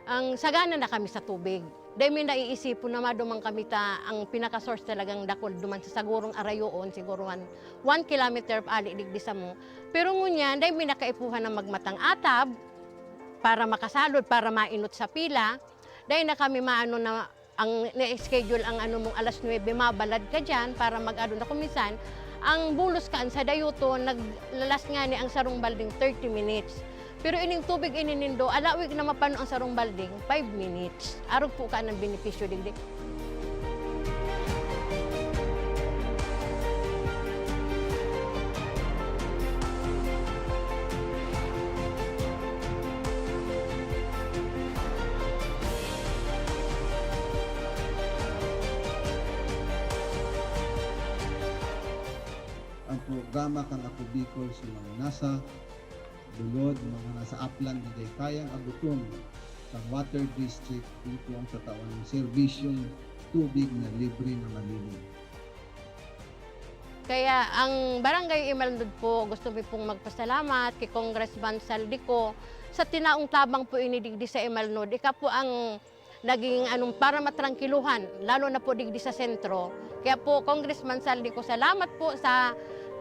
ang sagana na kami sa tubig. Dai mi naiisipon na maduman kami ta ang pinaka-source talagang dakul duman sa sagurong arayoon, siguro one, one kilometer ali digdi samo. Pero ngunyan, dai mi na kaipuhan na magmatang atab para makasalod, para mainot sa pila. Dai na kami maano na ang na-schedule ang ano mong alas nuebe, mabalad ka diyan para mag-ano na. Kung minsan, ang bulos kan sa dayuton, naglalas ngani ang sarong balding thirty minutes. Pero ining tubig ini nindo, alawig na mapano ang sarong balding, five minutes. Arog po ka ng benepisyo digdi. Ang programa kan Ako Bicol sa mga nasa bulod, mga nasa aplan na dai kayang abuton kan water district, ito ang tatawan ng serbisyong tubig na libre na malinis. Kaya ang Barangay Imalnod po, gusto mi pong magpasalamat kay Congressman Zaldy Co sa tinaong tabang po ini digdi sa Imalnod. Ika po ang naging anong para matrangkiluhan, lalo na po digdi sa sentro. Kaya po, Congressman Zaldy Co, salamat po sa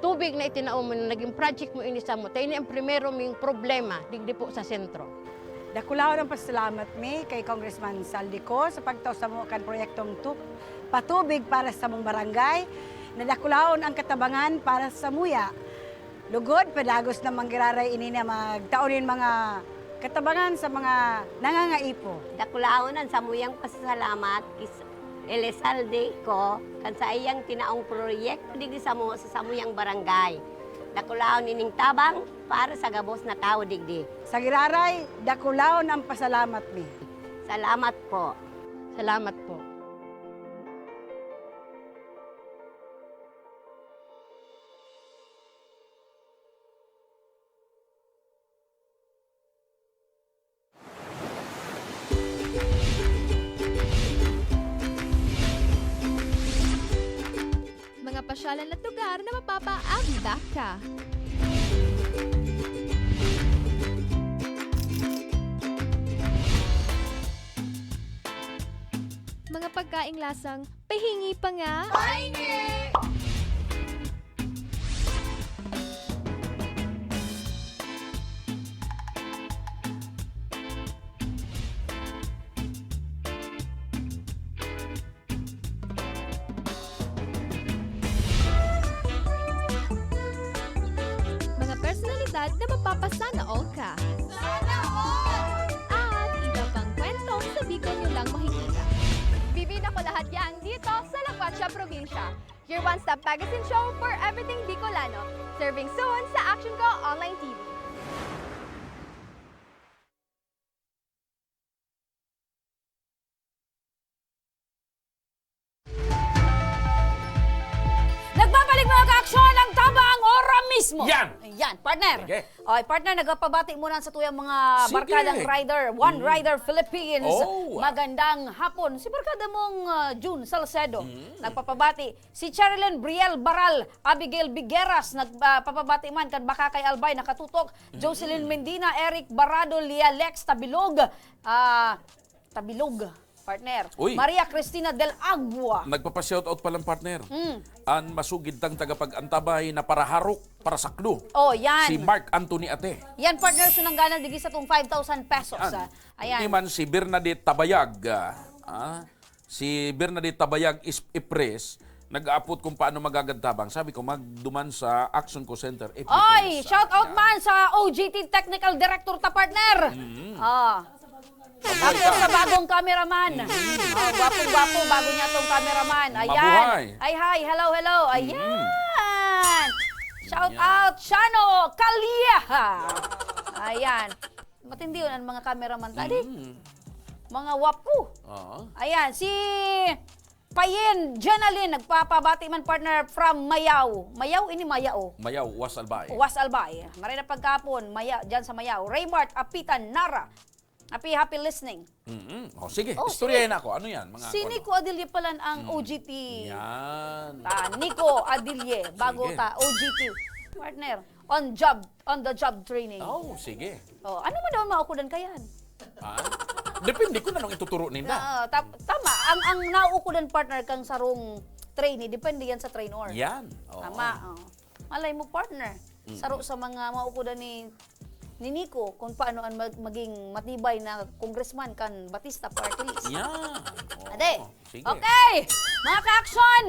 tubig na itinao mo na naging project mo ini samo. Ta ini ang primero ming problema digdi po sa sentro. Dakulaon ang pasalamat mi kay Congressman Zaldy Co sa pagtao samo kan proyektong tu-, patubig para sa samong barangay. Nadakulaon ang katabangan para sa samuya. Lugod, padagos na manggiraray ini na magtao nin mga katabangan sa mga nangangaipo. Dakulaon an samuyang pasasalamat kis Elizalde Co kan saiyang tinaong proyekto digdi samo sa samuyang barangay. Dakulaon ining tabang para sa gabos na tawo digdi. Sa giraray, dakulaon ang pasalamat mi. Salamat po. Salamat po. Mga pasyalan at lugar na mapapaabibak ka. Mga pagkaing lasang pahingi pa nga. Pahingi! Mga personalidad na mapapasana all ka. Sana all! At iba pang kwentong sa Bicol nyo lang makikita. Bibida ko lahat yan dito sa La Cuacha Probinsya. Your one-stop magazine show for everything Bicolano. Serving soon sa Action Ko Online T V. Nagbabalik, mga kaaksyon, ang Tabang Ora mismo. Yan! Yan, partner. Sige. Oy, partner, nagpapabati muna sa tuyang mga Sige. barkadang rider, One Mm. Rider Philippines. Oh. Magandang hapon. Si barkada mong, ah, June Salcedo, Mm. nagpapabati. Si Cherilyn Briel Baral, Abigail Bigueras, nagpapabati man kan Bakakay Albay, nakatutok. Jocelyn Mm. Mendina, Eric Barado, Lia Lex Tabilog, ah, Tabilog, partner. Uy. Maria Cristina Del Agua. Nagpapa-shoutout pa lang, partner. Mm. An masugid tang tagapag-antabay na paraharok, parasaklo. Oh, yan. Si Mark Anthony Ate. Yan, partner, sunang ganal digdi sa tong five thousand pesos, Yan. ah. Ayan. Di man si Bernadette Tabayag, ah, ah, si Bernadette Tabayag is Ipres, nag-aapot kung paano magagantabang. Sabi ko, magduman sa Action Co Center, F B Oy, Pesa. shout out Yan. man sa O G T Technical Director ta, partner. Mm. Ah. Mabuhay Tapos ka. Sa bagong cameraman. Mm. Oh, gwapong-gwapo, bago niya tong cameraman. Ayan. Mabuhay. Ay, hi. Hello, hello. Ayan. Shout Yan. Out, Shano Calleja. Ayan. Matindi yun ang mga cameraman. Tadi, Mm. mga wapo. Oo. Ayan, si Payen Jenalyn, nagpapabati man, partner, from Mayaw. Mayaw, ini Mayaw. Mayaw, Was Albay. Was Albay. Maray na pagkapon, Maya, dyan sa Mayaw. Raymart Apitan Nara. Happy, happy listening. Mm-mm. Oh, sige, Oh, istoryahin sige. ako. Ano yan? Mga Si ano? Nico Adilio pala ang Mm. O G T. Yan. Ah, Nico Adilio, bago Sige. ta, O G T. Partner, on job, on the job training. Oh, sige. Oh, ano man daw ang maukudan ka yan? Ha? Depende kung anong ituturo ninda. Ah, tam- tama, ang ang naukudan, partner, kang sarong trainee, depende yan sa trainer. Yan. Oo. Tama, oh. Malay mo, partner. Saro sa mga maukudan ni ni Nico kung paano ang mag- maging matibay na congressman kan Batista Party List. Yan. Oo. Ade. Sige. Okay. Mga ka-action,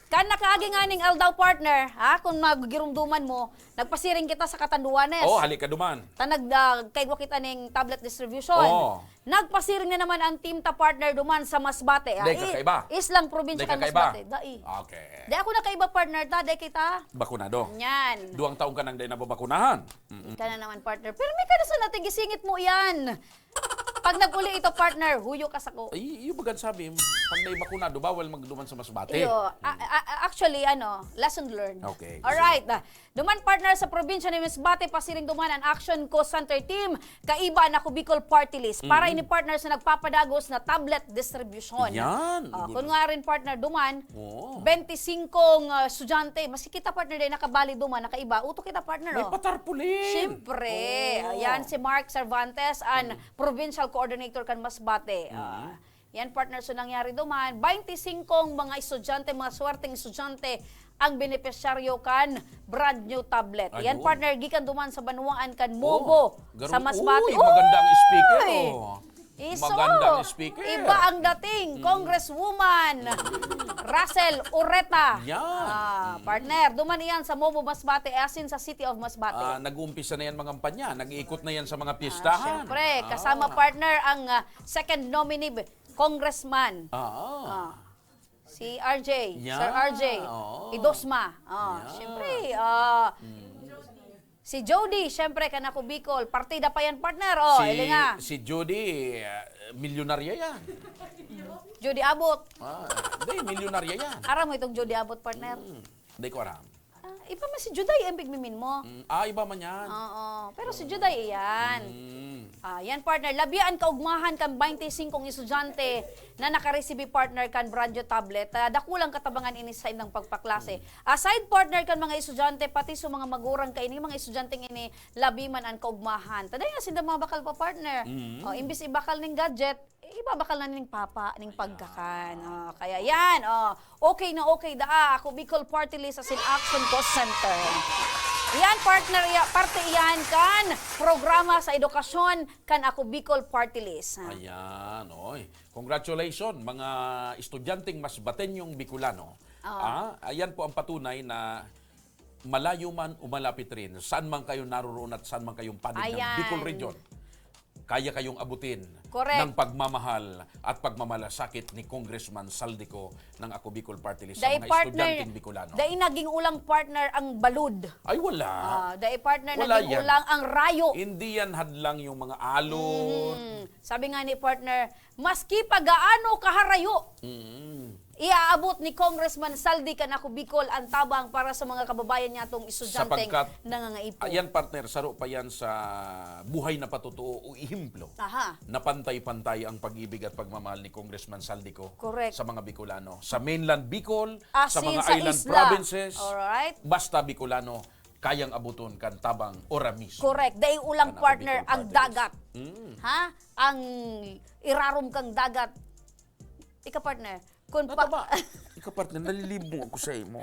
kan nakaagi nganing aldaw, partner, ha, kung magigirumduman mo, nagpasiring kita sa Catanduanes. Oh, hali ka duman. Ta nag ah, kaigwa kita ning tablet distribution. Oh. Nagpasiring na naman ang team ta, partner, duman sa Masbate. Ah, Dai i- kakaiba? Islang probinsya Dai kan kakaiba? Masbate. Dai. Okay. Di ako nakaiba, partner, ta. Dai kita. Bakunado. Yan. Duwang taon ka nang dai nababakunahan. Mm-mm. Ika na naman, partner. Pero may ka na sa natin gisingit mo yan. Pag nag-uli ito, partner, huyo ka sako. Ay, yung bagan sabi, pag may bakunado, bawal magduman sa Masbate. Iyo, a- a- a- actually, ano, lesson learned. Okay. Alright. Ah, duman, partner, sa probinsya ni Masbate, pasiring duman ang Action Co Center Team, kaiba na Ako Bicol Party List. Para ini, partner, sa nagpapadagos na tablet distribution. Yan. Ah, Good. Kung nga rin, partner, duman, Oo. bente singkong ah, estudyante, maski kita, partner, dai nakabali duman, nakaiba, uto kita, partner. May Oh. patarpaulin. Siyempre. Oo. Ayan, si Mark Cervantes, ang provincial coordinator kan Masbate. Ah, yan, partner, so nangyari duman, bente singkong mga estudyante, mga swerteng estudyante, ang benepisyaryo kan brand new tablet. Yan, Ayun. partner, gikan duman sa banwaan kan Mobo, Oh, sa ganun. Masbate. Uy, maganda ang speaker, Uy! Oh. Iso! Maganda ang speaker. Iba ang dating, Congresswoman Rachel Ureta. Yan. Ah, partner, duman iyan sa Mobo, Masbate, asin sa City of Masbate. Ah, nag-uumpisa na yan mga kampanya. Nag-iikot na yan sa mga Ah, pistahan. syempre, Ah. Kasama, partner, ang ah, second nominee, Congressman. Ah. Ah. Si R J, Yeah, Sir R J, oo. Idosma. Ah, Yeah. Siyempre, ah, si Jody, siyempre, kan Ako Bicol. Partida pa yan, partner. Oh, si, ili nga. Si Jody, ah, milyonarya yan. Jody Abot. Ah, hindi, milyonarya yan. Aram mo itong Jody Abot, partner? Hmm, hindi ko aram. Ah, iba man si Juday, ang pigmimin mo. Mm, ah, iba man yan. Oo, pero si Juday iyan. Mm. Ah, yan, partner. Labi an kaugmahan kan bente singkong estudyante na nakaresibi, partner, kan brand new tablet. Ah, dakulang katabangan ini sa indang pagpaklase. Aside, partner, kan mga estudyante, pati sa mga magurang kaini, mga estudyanteng ini, labi man an kaugmahan. Taday nga sinda mga bakal pa, partner. Mm. Oh, imbis ibakal ning gadget, eh, ibabakal na ning papa, ning pagkakan. Oh, kaya yan, oh. Okay na okay daa, Ako Bicol Party List asin Action Co Center. Yan, partner, ya, parte yan kan programa sa edukasyon kan Ako Bicol Party List. Ha? Ayan, oy. Congratulations, mga estudyanteng Masbateñong Bicolano. Oo. Ah, ayan po ang patunay na malayo man o malapit rin, saan man kayo naroroon at saan man kayong panig ng Ayan. Bicol Region, kaya kayong abutin Correct. ng pagmamahal at pagmamalasakit ni Congressman Zaldy Co ng Ako Bicol Party List sa Dahil, mga partner, estudyanteng Bicolano. dahil naging ulang, partner, ang balud. Ay, wala. Ah, dahil, partner, Wala naging yan. ulang ang rayo. Hindi yan hadlang yung mga alon. Hmm. Sabi nga ni partner, maski pa gaano kaharayo, Mm. iaabot ni Congressman Zaldy kan Ako Bicol ang tabang para sa mga kababayan niya itong estudyanteng Sapagkat, nangangaipon. Ayan, partner, saro pa yan sa buhay na patotoo o ehemplo Aha. na pantay-pantay ang pag-ibig at pagmamahal ni Congressman Zaldy Co Correct. sa mga Bicolano. Sa mainland Bicol, As sa in, mga sa island isla. provinces, Alright. basta Bicolano, kayang abuton kan tabang o ramis. Correct. Dahil ulang, Kan Ako partner, Bicol ang Party dagat. List. Mm. Ha? Ang irarom kang dagat. Ika, partner. Kung pa- Nataba. Ika, partner, nalilibong ako sa imo.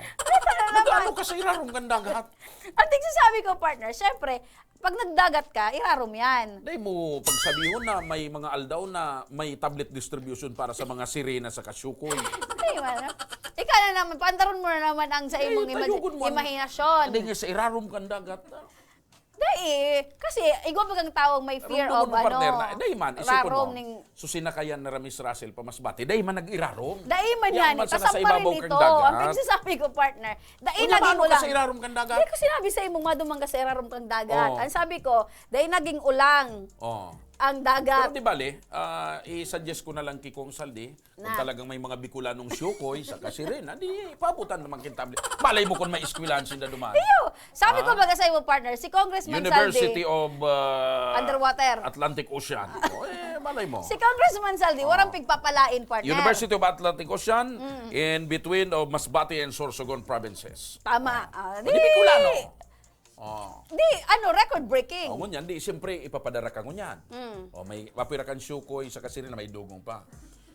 Nag-ano ka sa irarom kang dagat? Ang tigsasabi ko, partner, syempre, pag nagdagat ka, irarom yan. Dahil mo pagsabihon na may mga aldaw na may tablet distribution para sa mga sirena sa Kasyukoy. Hindi man. Ika na naman, paandaron mo na naman ang sa Eh, imong imagi-, tayugon mo ang imahinasyon. Hindi nga sa irarom kan dagat. Dai, kasi igwa bagang tawong may fear Rumduman of, mo, partner, ano, na, dai man, isipon rarom mo. Ning Susinakayan ni Ramis Russell pa Masbate, dai man nag-irarom. Dai man Yan yan, man sana sa kasamparin ibabaw kan nito. Ang dagat. Pinagsasabi ko, partner, dai Unya, naging maano ka ulang. Sa irarom kan dagat? Di ko sinabi sa imong madumang ka sa irarom kang dagat. Oh. Ang sabi ko, dai naging ulang Oh. ang dagat. Pero di bale, ah, i-suggest ko na lang kay Kong Saldi, kung Na. talagang may mga Bicolanong siyukoy sa kasirin, adi, paabutan naman kin tablet. Malay mo kung may eskwelahan sinda duman. Iyo! Sabi ko Ah? baga sa imo, partner, si Congressman University Saldi, of, ah, Underwater. Atlantic Ocean. O, eh, malay mo. Si Congressman Saldi, Oh. warang pigpapalain, partner. University of Atlantic Ocean, Mm. in between of Masbate and Sorsogon provinces. Tama. Oh. Ah, O, di di Bicolano. Oh. Di, ano, record breaking. Oh, ngunyan, di, siyempre, ipapadara ka ngunyan. Mm. Oh, may, mapira kang siyukoy sa kasirin na may dugong pa.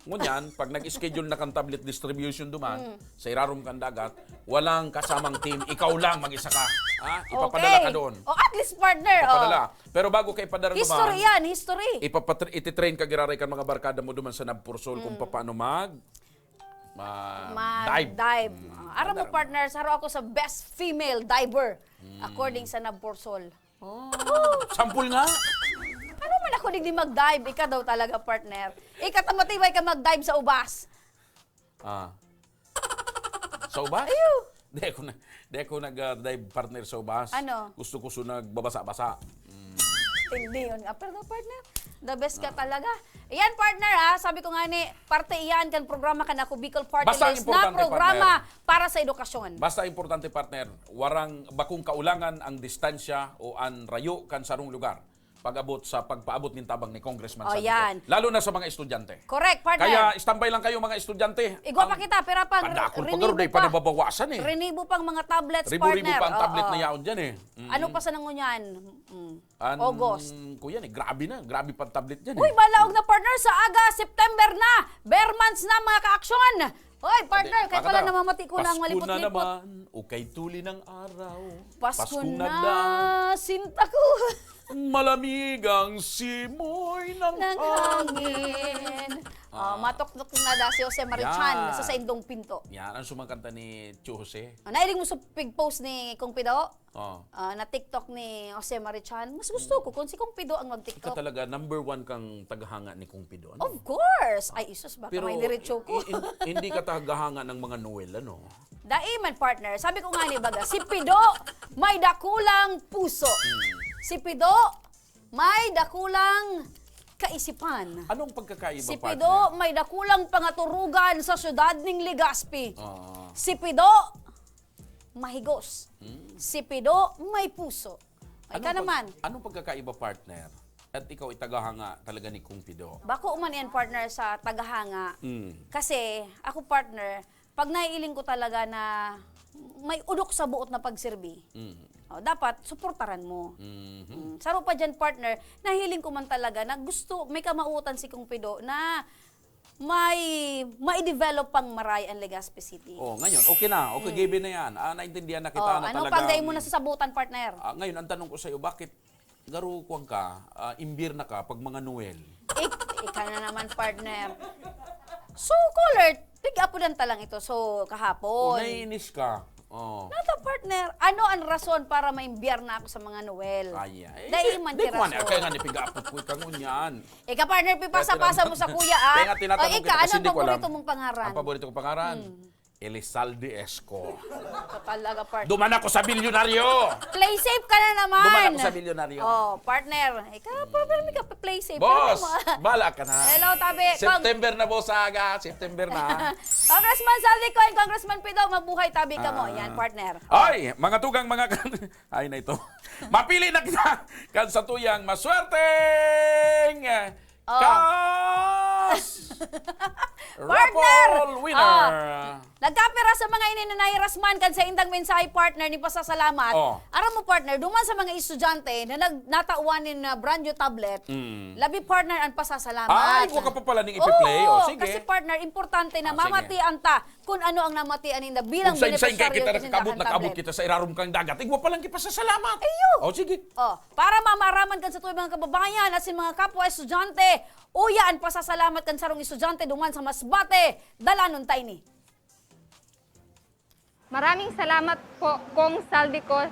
Ngunyan, pag nag-schedule na kang tablet distribution duman, Mm. sa irarom kang dagat, walang kasamang team, ikaw lang mag-isa ka. Ha? Ipapadala Okay. ka doon. Oh, at least partner, Ipapadala. oh. Pero bago ka ipadara History duman, yan, history. ipapatr-, ititrain ka giraray kan mga barkada mo duman sa Nabporsol kung Mm. papaano mag, ma-, Mag-dive. dive. Mm, Ah, aram mo, andar. partner, saro ako sa best female diver, Mm. according sa Nabporsol. Oh. Sampol nga. Ano man ako digdi mag-dive? Ika daw talaga, partner. Ika ta matibay ka mag-dive sa ubas. Ah. Sa ubas? Ayaw. Di ako na, di ako nag, ah, dive partner sa ubas. Ano? Gusto ko sa nagbabasa-basa. Mm. Hindi yun nga. Pero partner, the best ka Ah. talaga. Yan, partner, ha. Sabi ko nga ni, parte iyan kan programa kan Ako Bicol Party Basta ang List na importante, programa partner. para sa edukasyon. Basta importante, partner, warang bakong kaulangan ang distansya o an rayo kan sarong lugar pag-abot sa pagpaabot nin tabang ni Congressman Oh, Saldi Co. yan. Lalo na sa mga estudyante. Correct, partner. Kaya standby lang kayo, mga estudyante. Igwa pa Ang kita, pero pang kadakol pa rinibo garo, dai pa pa. nababawasan eh. Rinibo pang mga tablets, Ribo-ribo partner. pa ang tablet Oo. na yaon dyan eh. Mm. Ano pa sa nangunyan? Mm. An, August. kuya, eh, grabe na. Grabe pang tablet dyan Uy, eh. balaog na, partner, sa aga, September na. Bare months na, mga kaaksyon. Hoy, partner, Ade, kaya pala bakit namamati ko na ang Pasko na malipot-lipot. naman, o kay tuli ng araw. Pasko Paskong na, nagda- sinta ko. Malamig ang simoy ng Ng hangin. hangin. Ah. Ah, matuktok na da si Jose Marichan Yan. sa saindong pinto. Yan ang sumakanta ni Tio Jose. Ah, nailing mo sa pig post ni Kong Pido? Oh. Ah, na TikTok ni Jose Marichan. Mas gusto ko kung si Kong Pido ang Ika mag-TikTok. talaga, number one kang tagahanga ni Kong Pido, ano? Of course! Ay, isus, baka Pero may diretso ko. i-, in-, hindi ka tagahanga ng mga Noel, ano? Dai man, partner. Sabi ko nga ni baga, si Pido may dakulang puso. Hmm. Si Pido may dakulang kaisipan. Anong pagkakaiba, Si partner? Pido may dakulang pangaturugan sa syudad ning Legazpi. Oo. Si Pido mahigos. Hmm. Si Pido may puso. Ika Anong pag-, naman. anong pagkakaiba, partner? At ikaw, itagaha nga talaga ni Kong Pido. Bako man yan, partner, sa tagahanga. Mm. Kasi, ako, partner, pag naiiling ko talaga na may udok sa buot na pagserbi, Mm. oh, dapat suportaran mo. Mhm. Mm. Saro pa dyan, partner, nahiling ko man talaga na gusto, may kamautan si Kong Pido na may, mai-develop pang maray ang Legazpi City. Oh, ngayon, okay na. Okay, Mm. given na yan. Ah, naintindihan na kita Oh, na ano talagang pang dai mo nasasabutan, partner? Ah, ngayon, ang tanong ko sa'yo, bakit garo kuwan ka, ah, imbir na ka pag mga Noel? Ik-, ika na naman, partner. So, caller, pig-apudan ta lang ito. So, kahapon. Oh, naiinis ka. Oh. Nata, partner, ano ang rason para maimbiyar na ako sa mga Noel? Ay, ay. Dai Di, man di ko man, kirason. kaya nga ni piga-apot ko ikaw ngunyan. Ika, partner, pipasa-pasa Kaya mo sa kuya, ah. kaya nga tinatanong O, ika, kita kasi anong hindi ko alam. paborito mong pangaran? Ang paborito ko pangaran? Hmm. Elizalde Esco. Ikaw talaga, partner. Duman ako sa bilyonaryo! Play safe ka na naman. Duman ako sa bilyonaryo. Oh, partner. Ika, partner, may ka-play safe. Boss, Ano mo? bala ka na. Hello, tabi. Kong- September na, boss, aga. September na. Congressman Saldi Co and Congressman Pido, mabuhay, tabi ka mo. Ah. Yan, partner. Ay, mga tugang, mga kan-, ay na ito. Mapili na kita kan satuyang maswerteng Oh. kas Partner! raffle winner. Ah. Nagkapira sa mga ini na nahirasman kan sa indang mensahe, partner, ni pasasalamat. Oh. Aram mo, partner, duman sa mga estudyante na nag-, natawan nin, ah, brand new tablet, Mm. labi, partner, ang pasasalamat. Ay, wa ka pa pala ning Oo, ipi-play. Oh, sige. kasi, partner, importante na Ah, sige. mamatian ta kung ano ang namatian ninda bilang Kung sain-sain kaya benepisyaryo kita nin nakakabot, sindang nakabot tablet. kita sa irarom kang dagat, igwa pa lang kipasasalamat. Iyo! Oh, sige. Oh, para mamaaraman kan satuyang mga kababayan asin mga kapwa estudyante, uya an pasasalamat kan sarong estudyante duman sa Masbate, dalanon ta ini. Maraming salamat po, Cong Zaldy Co,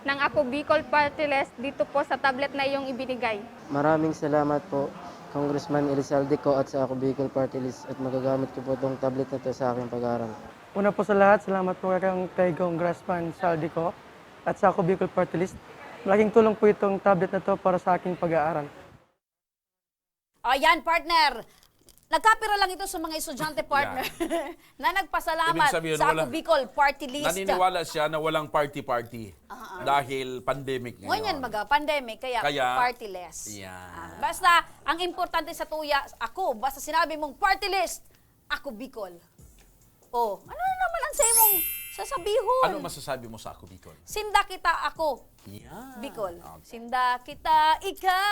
ng Ako Bicol Party List dito po sa tablet na iyong ibinigay. Maraming salamat po, Congressman Elizalde Co at sa Ako Bicol Party List at magagamit ko po itong tablet na ito sa aking pag-aaral. Una po sa lahat, salamat po kay, kay Congressman Zaldy Co at sa Ako Bicol Party List. Malaking tulong po itong tablet na to para sa aking pag-aaral. Ayan, partner. Nagkapira lang ito sa mga estudyante, partner, na nagpasalamat Ibig sabihin, sa wala- Ako Bicol Party List. Naniniwala siya na walang party-party dahil pandemic ngayon. Ngunyan, maga, pandemic, kaya, Kaya, party less. yeah. Ah, basta, ang importante sa tuya, ako, basta sinabi mong party list, Ako Bicol. Oh, ano na naman ang sa imong sasabihon? Ano masasabi mo sa Ako Bicol? Sinda kita ako. Yan. Bicol. Okay. Sinda kita, ika,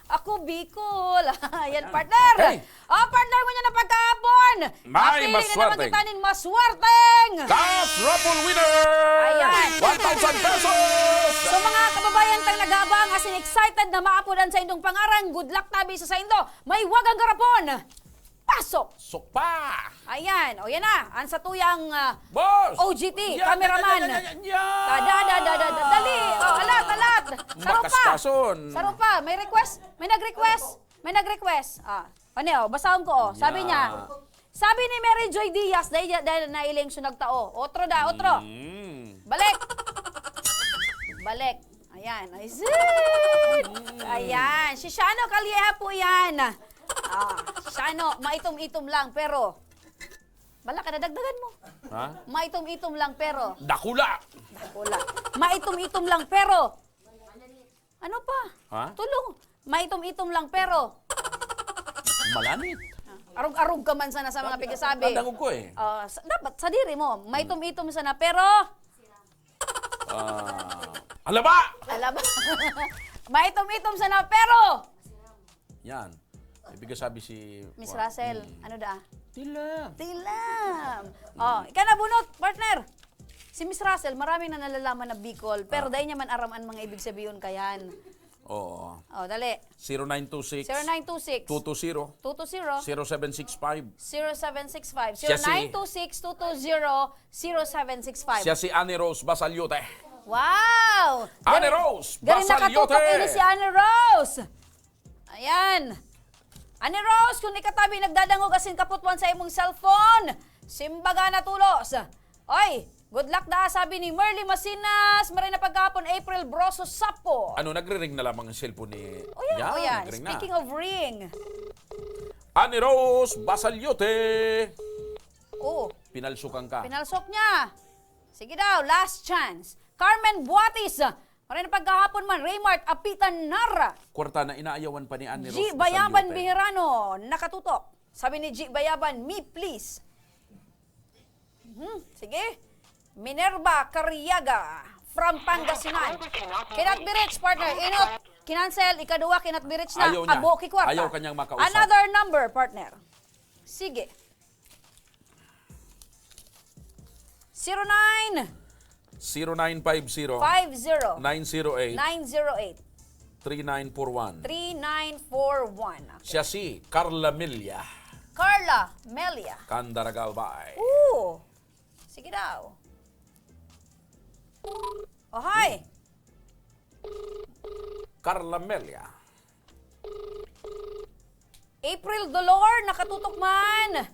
ako Bicol. Ayan, partner. Okay. Oh, partner mo niya na pagkahapon. May Napili na maswerteng. naman kita nin maswerteng. Cash raffle winner! Ayan. One thousand pesos! So mga kababayan tang nag-aabang, asin excited na maapod an saindong pangaran, good luck tabi sa saindo. May wagang garapon. Pasok! Sukpa! Ayan, o yan na. Ang satuyang ah, Boss! O G T, Yan, cameraman. yan, yan, yan, yan. Tada, da, da, da, da, dali. O, alat, alat. Sa rupa. Makaskason. Sa rupa, may request. May nag-request. May nag-request. Ah, ano yun? Basahon ko, oh. Sabi Yeah. niya, sabi ni Mary Joy Diaz, dahil, dahil nailing siya nagtao. Otro da, otro. Mm. Balik. Balik. Ayan. Ay, zing! Ayan. Si Shano Calleja po yan. Ah, Shano, maitom-itom lang, pero... Bala ka, nadagdagan mo. Ha? Maitom-itom lang, pero... Dakula! Wala. Maitom-itom lang, pero... Ano pa? Ha? Tulong. Maitom-itom lang, pero... Malanit. Arog-arog ka man sana sa mga pigasabi. Nadangog ko eh. Ah, sa- dapat sa diri mo, maitom-itom sana, pero... Ah, alaba! Alam mo? Maitom-itom sana, pero... Yan. Ibig sabi si... Miss Russell, Mm. ano da? Tila. Tilam! Oh, ika na bunot, partner! Si Miss Russell, marami na nalalaman na Bicol, pero dahil niya man aram an mga ibig sabihin kayan. Oo. Oh, dali. Zero nine two six, Zero nine two six, two two zero, two two zero, zero seven six five. zero seven six five. Siya si- Zero nine two six, two two zero, zero seven six five. Siya si Annie Rose Basaliote. Wow! Annie Galing- Rose Galing Basaliote! Nakatutok ini si Annie Rose! Ayan. Annie Rose, kung ikatabi nagdadangog asin kaputwan sa imong cellphone, simbaga na tulos. Oy, good luck da, sabi ni Merly Masinas, maray na pagkahapon, April Broso Sapo. Ano, nagre-ring na lamang ang cellphone ni... O yan, Yan, o yan. nagre-ring na. Speaking of ring, Annie Rose Basaliote! oh, Pinalsukan ka. pinalsok niya. Sige daw, last chance. Carmen Buatis, maray na pagkahapon man, Raymart Apitan Nara. Kwarta na inaayawan pa ni Annie Rose G Bayaban Basaliote. Bejerano, nakatutok. Sabi ni G Bayaban, "Me please." Mhm, sige. Minerva Cariaga from Pangasinan. Cannot be reached, partner. Inot, kinancel, ikaduwa, cannot be reached na. Ayaw niya. Abo ki kwarta. Ayaw kanyang makausap. Another number, partner. Sige. Zero nine, Zero nine five zero, five zero, nine zero eight, nine zero eight, three nine four one. three nine four one. Siya si Carla Melia. Carla Melia. Candaragal Bay. Oo. Sige daw. Oh, hi. Carla Melia. April Dolor, nakatutok man.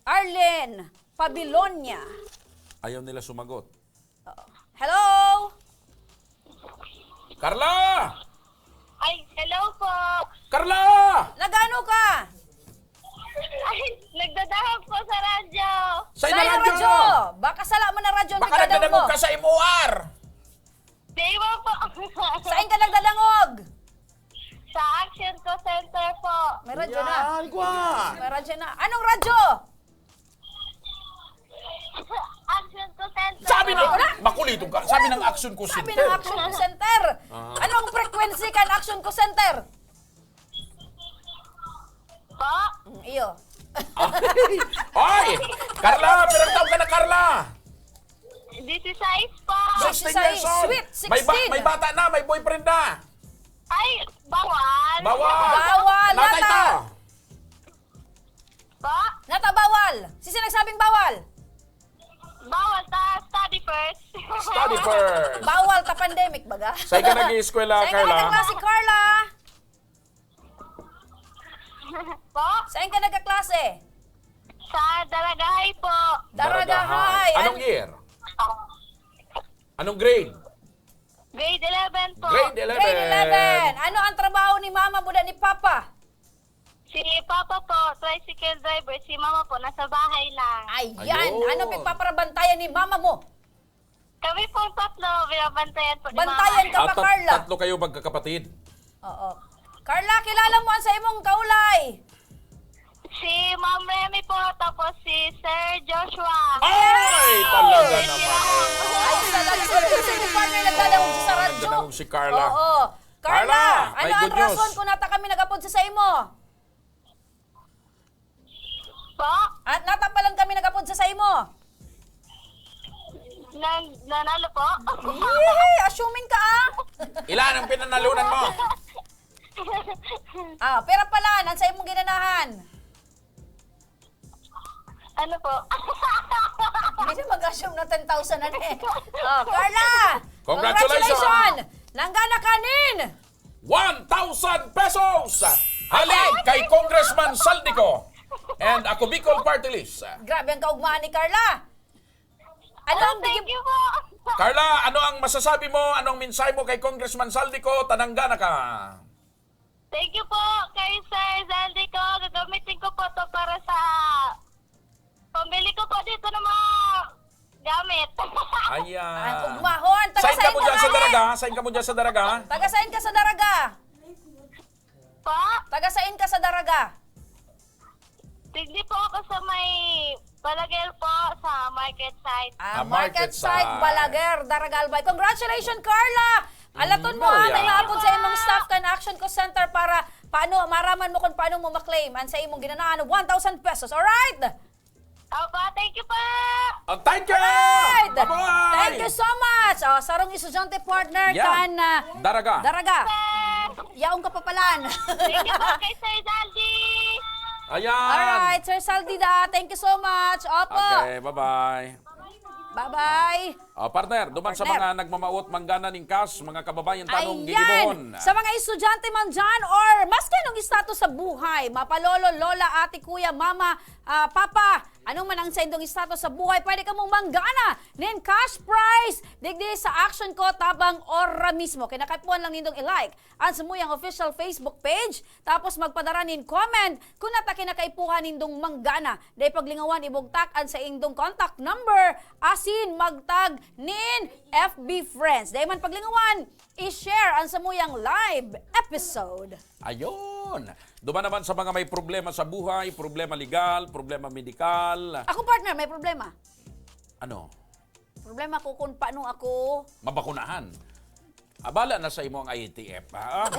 Arlen Babilonia. Ayaw nila sumagot. Hello? Carla! Ay, hello po. Carla! Nagano ka? Ay, nagdadahog po sa radyo. Sa Saan ina ang radyo! Baka sala mo na radyo ang Baka pagdadangog mo. Nagdadangog ka sa M O R! Di ba po? Saan ka nagdadangog? Sa Action Call Center po. May radyo na. Yan, kwa! May radyo na. Anong radyo? Action Call Center. Sabi na, Wala. makulit ka. Sabi ng Action Call Sabi Center. ng Action Call Center. Ah. Anong frequency kan Action Call Center? Po? Mm, iyo. Oy! Carla, pirang taon ka na, Carla? Sixteen po. Sixteen years old. Sweet May, ba- sixteen. May bata na, may boyfriend na. Ay, bawal. Bawal. Bawal, Natay nata. ta. Po? Nata, bawal. Sino nagsabing bawal? Bawal. Ta, sabi Study first. Bawal ta pandemic, baga. Saan ka nag-iiskwela, Saan ka Carla? nagkaklase, Carla? Po? Saan ka nagkaklase? Sa Daragahay po. Daragahay. Daragahay. Anong An- year? Anong grade? Grade eleven po. Grade eleven. Grade eleven. Ano ang trabaho ni mama mo na ni papa? Si papa po, tricycle driver. Si mama po, nasa bahay lang. Ayan. Ayun. Ano pipaparabantayan ni mama mo? Kami pong tatlo, binabantayan po ni Bantayan Mama. ka pa, Ah, tat-, Carla. tatlo kayo magkakapatid? Oo. Carla, kilala mo ang sa imong kaulay? Si Ma'am Remy po, tapos si Sir Joshua. Ay! Talaga naman. Ay, salamat. Sir, sir, sir, partner, nagdadangog sa radyo. Nagdadangog si Carla. Oo. Carla, Carla, ano may ang good news. rason kung nata kami nag-apod sa, sa imo? Po? At natapalan kami nag-apod sa saimo. Nang, nanalo po? Yee! Assuming ka, ah! Ilan ang pinanalunan mo? Ah, pera pala, nan sa imong ginanahan? Ano po? Hindi na mag-assume na ten thousand na eh. Oh, Carla! Congratulations! Congratulations! Nanggana ka nin! One thousand pesos! Halin kay Congressman Saldico and Ako Bicol Party List. Grabe ang kaugmaan ni Carla. Ano ang Thank digim- you po. Carla, ano ang masasabi mo? Anong mensahe mo kay Congressman Saldico? Tananggana ka. Thank you po kay Sir Zaldico. Gagamitin ko po to para sa pambili ko po dito ng mga gamit. Ayan. Ang ugmahon. Taga Sain ka saan mo ka dyan sa nga, eh? Daraga? Sain ka mo dyan sa Daraga? Taga saan ka sa Daraga? Pa? Taga saan ka sa Daraga? Hindi po ako sa may Balaguer po, sa market side. Ah, Ah, market market side, side. Balaguer, Daraga, Albay. Congratulations, Carla! Alaton Mm, mo, ah, Maria. May maapod sa imong staff kan Action Co Center para paano, maraman mo kung paano mo maklaim ang sa imong ginanahan, one thousand pesos. Alright? Opo, thank you po! Oh, thank you! Alright! Bye-bye! Thank you so much! Oh, sarong estudyante partner Yeah. kan, ah, Daraga. Daraga. Yaong kapapalan. Thank you po kay Sir Zaldi. Ayan. Alright, Sir Zaldi da. Thank you so much. Opo. Okay, bye-bye. Bye-bye. Oh, partner, duman sa Partner. mga nagmamawot manggana ning cash, mga kababayan tanong Ayan. ginibohon. Sa mga estudyante man dyan or maski anong status sa buhay, mapalolo, lola, ate, kuya, mama, ah, papa, anong man ang saindong status sa buhay, pwede kamong manggana nin cash prize digdi sa Action Co tabang ora mismo. Kinakaipuhan lang nindong i-like ang samuyang official Facebook page, tapos magpadara nin comment kung nata kinakaipuhan nindong manggana. Dai paglingawan, ibugtak an saindong contact number asin magtag nin F B friends. Dai man paglingawan, i-share ang samuyang live episode. Ayun. Duman naman sa mga may problema sa buhay, problema legal, problema medikal. Ako, partner, may problema. Ano? Problema ko kung paano ako Mabakunahan. Abala na sa imo ang I T F, ha?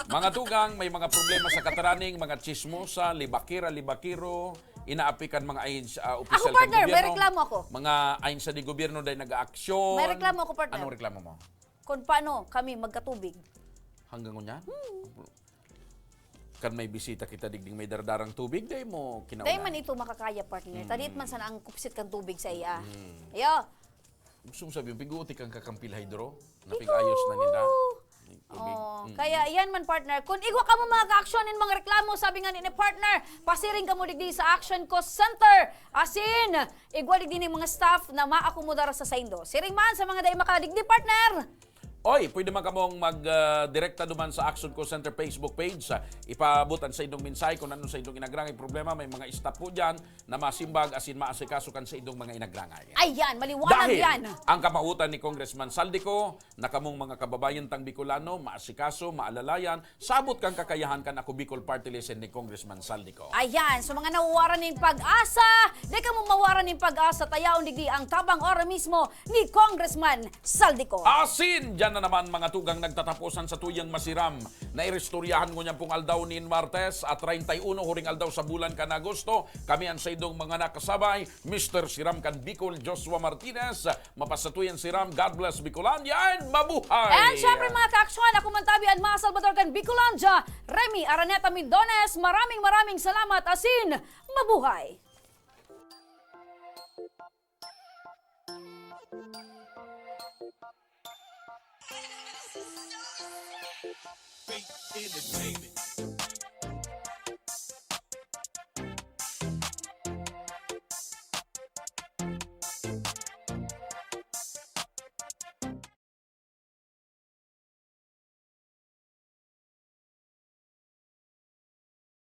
Mga tugang, may mga problema sa kataraning, mga chismosa, libakera, libakero, inaapi kan mga ahens-, ah, Ako, opisyal kan partner, may gobyerno, reklamo ako. mga ahensya de gobyerno dahil nag-aaksyon. May reklamo ako, partner. Anong reklamo mo? Kung paano kami magkatubig. Hanggang ngunyan? Hmm. Kan may bisita kita digding may dardarang tubig, dai mo kinaunahan. Dai man ito makakaya, partner. Mm. Tadit man sana ang kupsit kan tubig sa iya. Mm. Ayo. Gusto mo sabihin, pig-uti kang kakampi hydro? Na Ikaw. pig-ayos na ninda? Tubig. Oh, Mm. kaya yan man, partner. Kung igwa ka mo mga kaaksyon nin mga reklamo, sabi nga ni, ni partner, pasiring ka mo digdi sa Action Co Center. Asin, igwa digdi ning mga staff na maakomodar sa saindo. Siring man sa mga dai makadigdi, partner. Oy, pwede man kamong mag, ah, direkta duman sa Action Co Center Facebook page. Ah, ipaabot ang saindong mensahe kung ano saindong inagrangay problema. May mga staff po dyan na masimbag asin maasikaso kan saindong mga inagrangay. Ayan, maliwanag Dahil yan. ang kamawotan ni Congressman Saldico na kamong mga kababayan tang Bicolano, maasikaso, maalalayan, sabot kan kakayahan kan Ako Bicol Party List ni Congressman Saldico. Ayan, so mga nawawaran nin pag-asa, di kamo mawaran nin pag-asa, tayaon digdi ang tabang ora mismo ni Congressman Saldico. Asin, dyan na naman mga tugang nagtataposan sa tuyang masiram na iristoryahan ngunyan pong aldaw nin Martes at treinta y uno huring aldaw sa bulan kan Agosto. Kami ang saindong mga nakasabay, Mister Siram kan Bicol, Joshua Martinez, mapasatuyan Siram, God bless Bicolandia, and mabuhay! And syempre, mga kaaksyon, ako man tabi an mga Salvador kan Bicolandia, Remy Araneta Mindones, maraming, maraming salamat, asin mabuhay! Fake entertainment.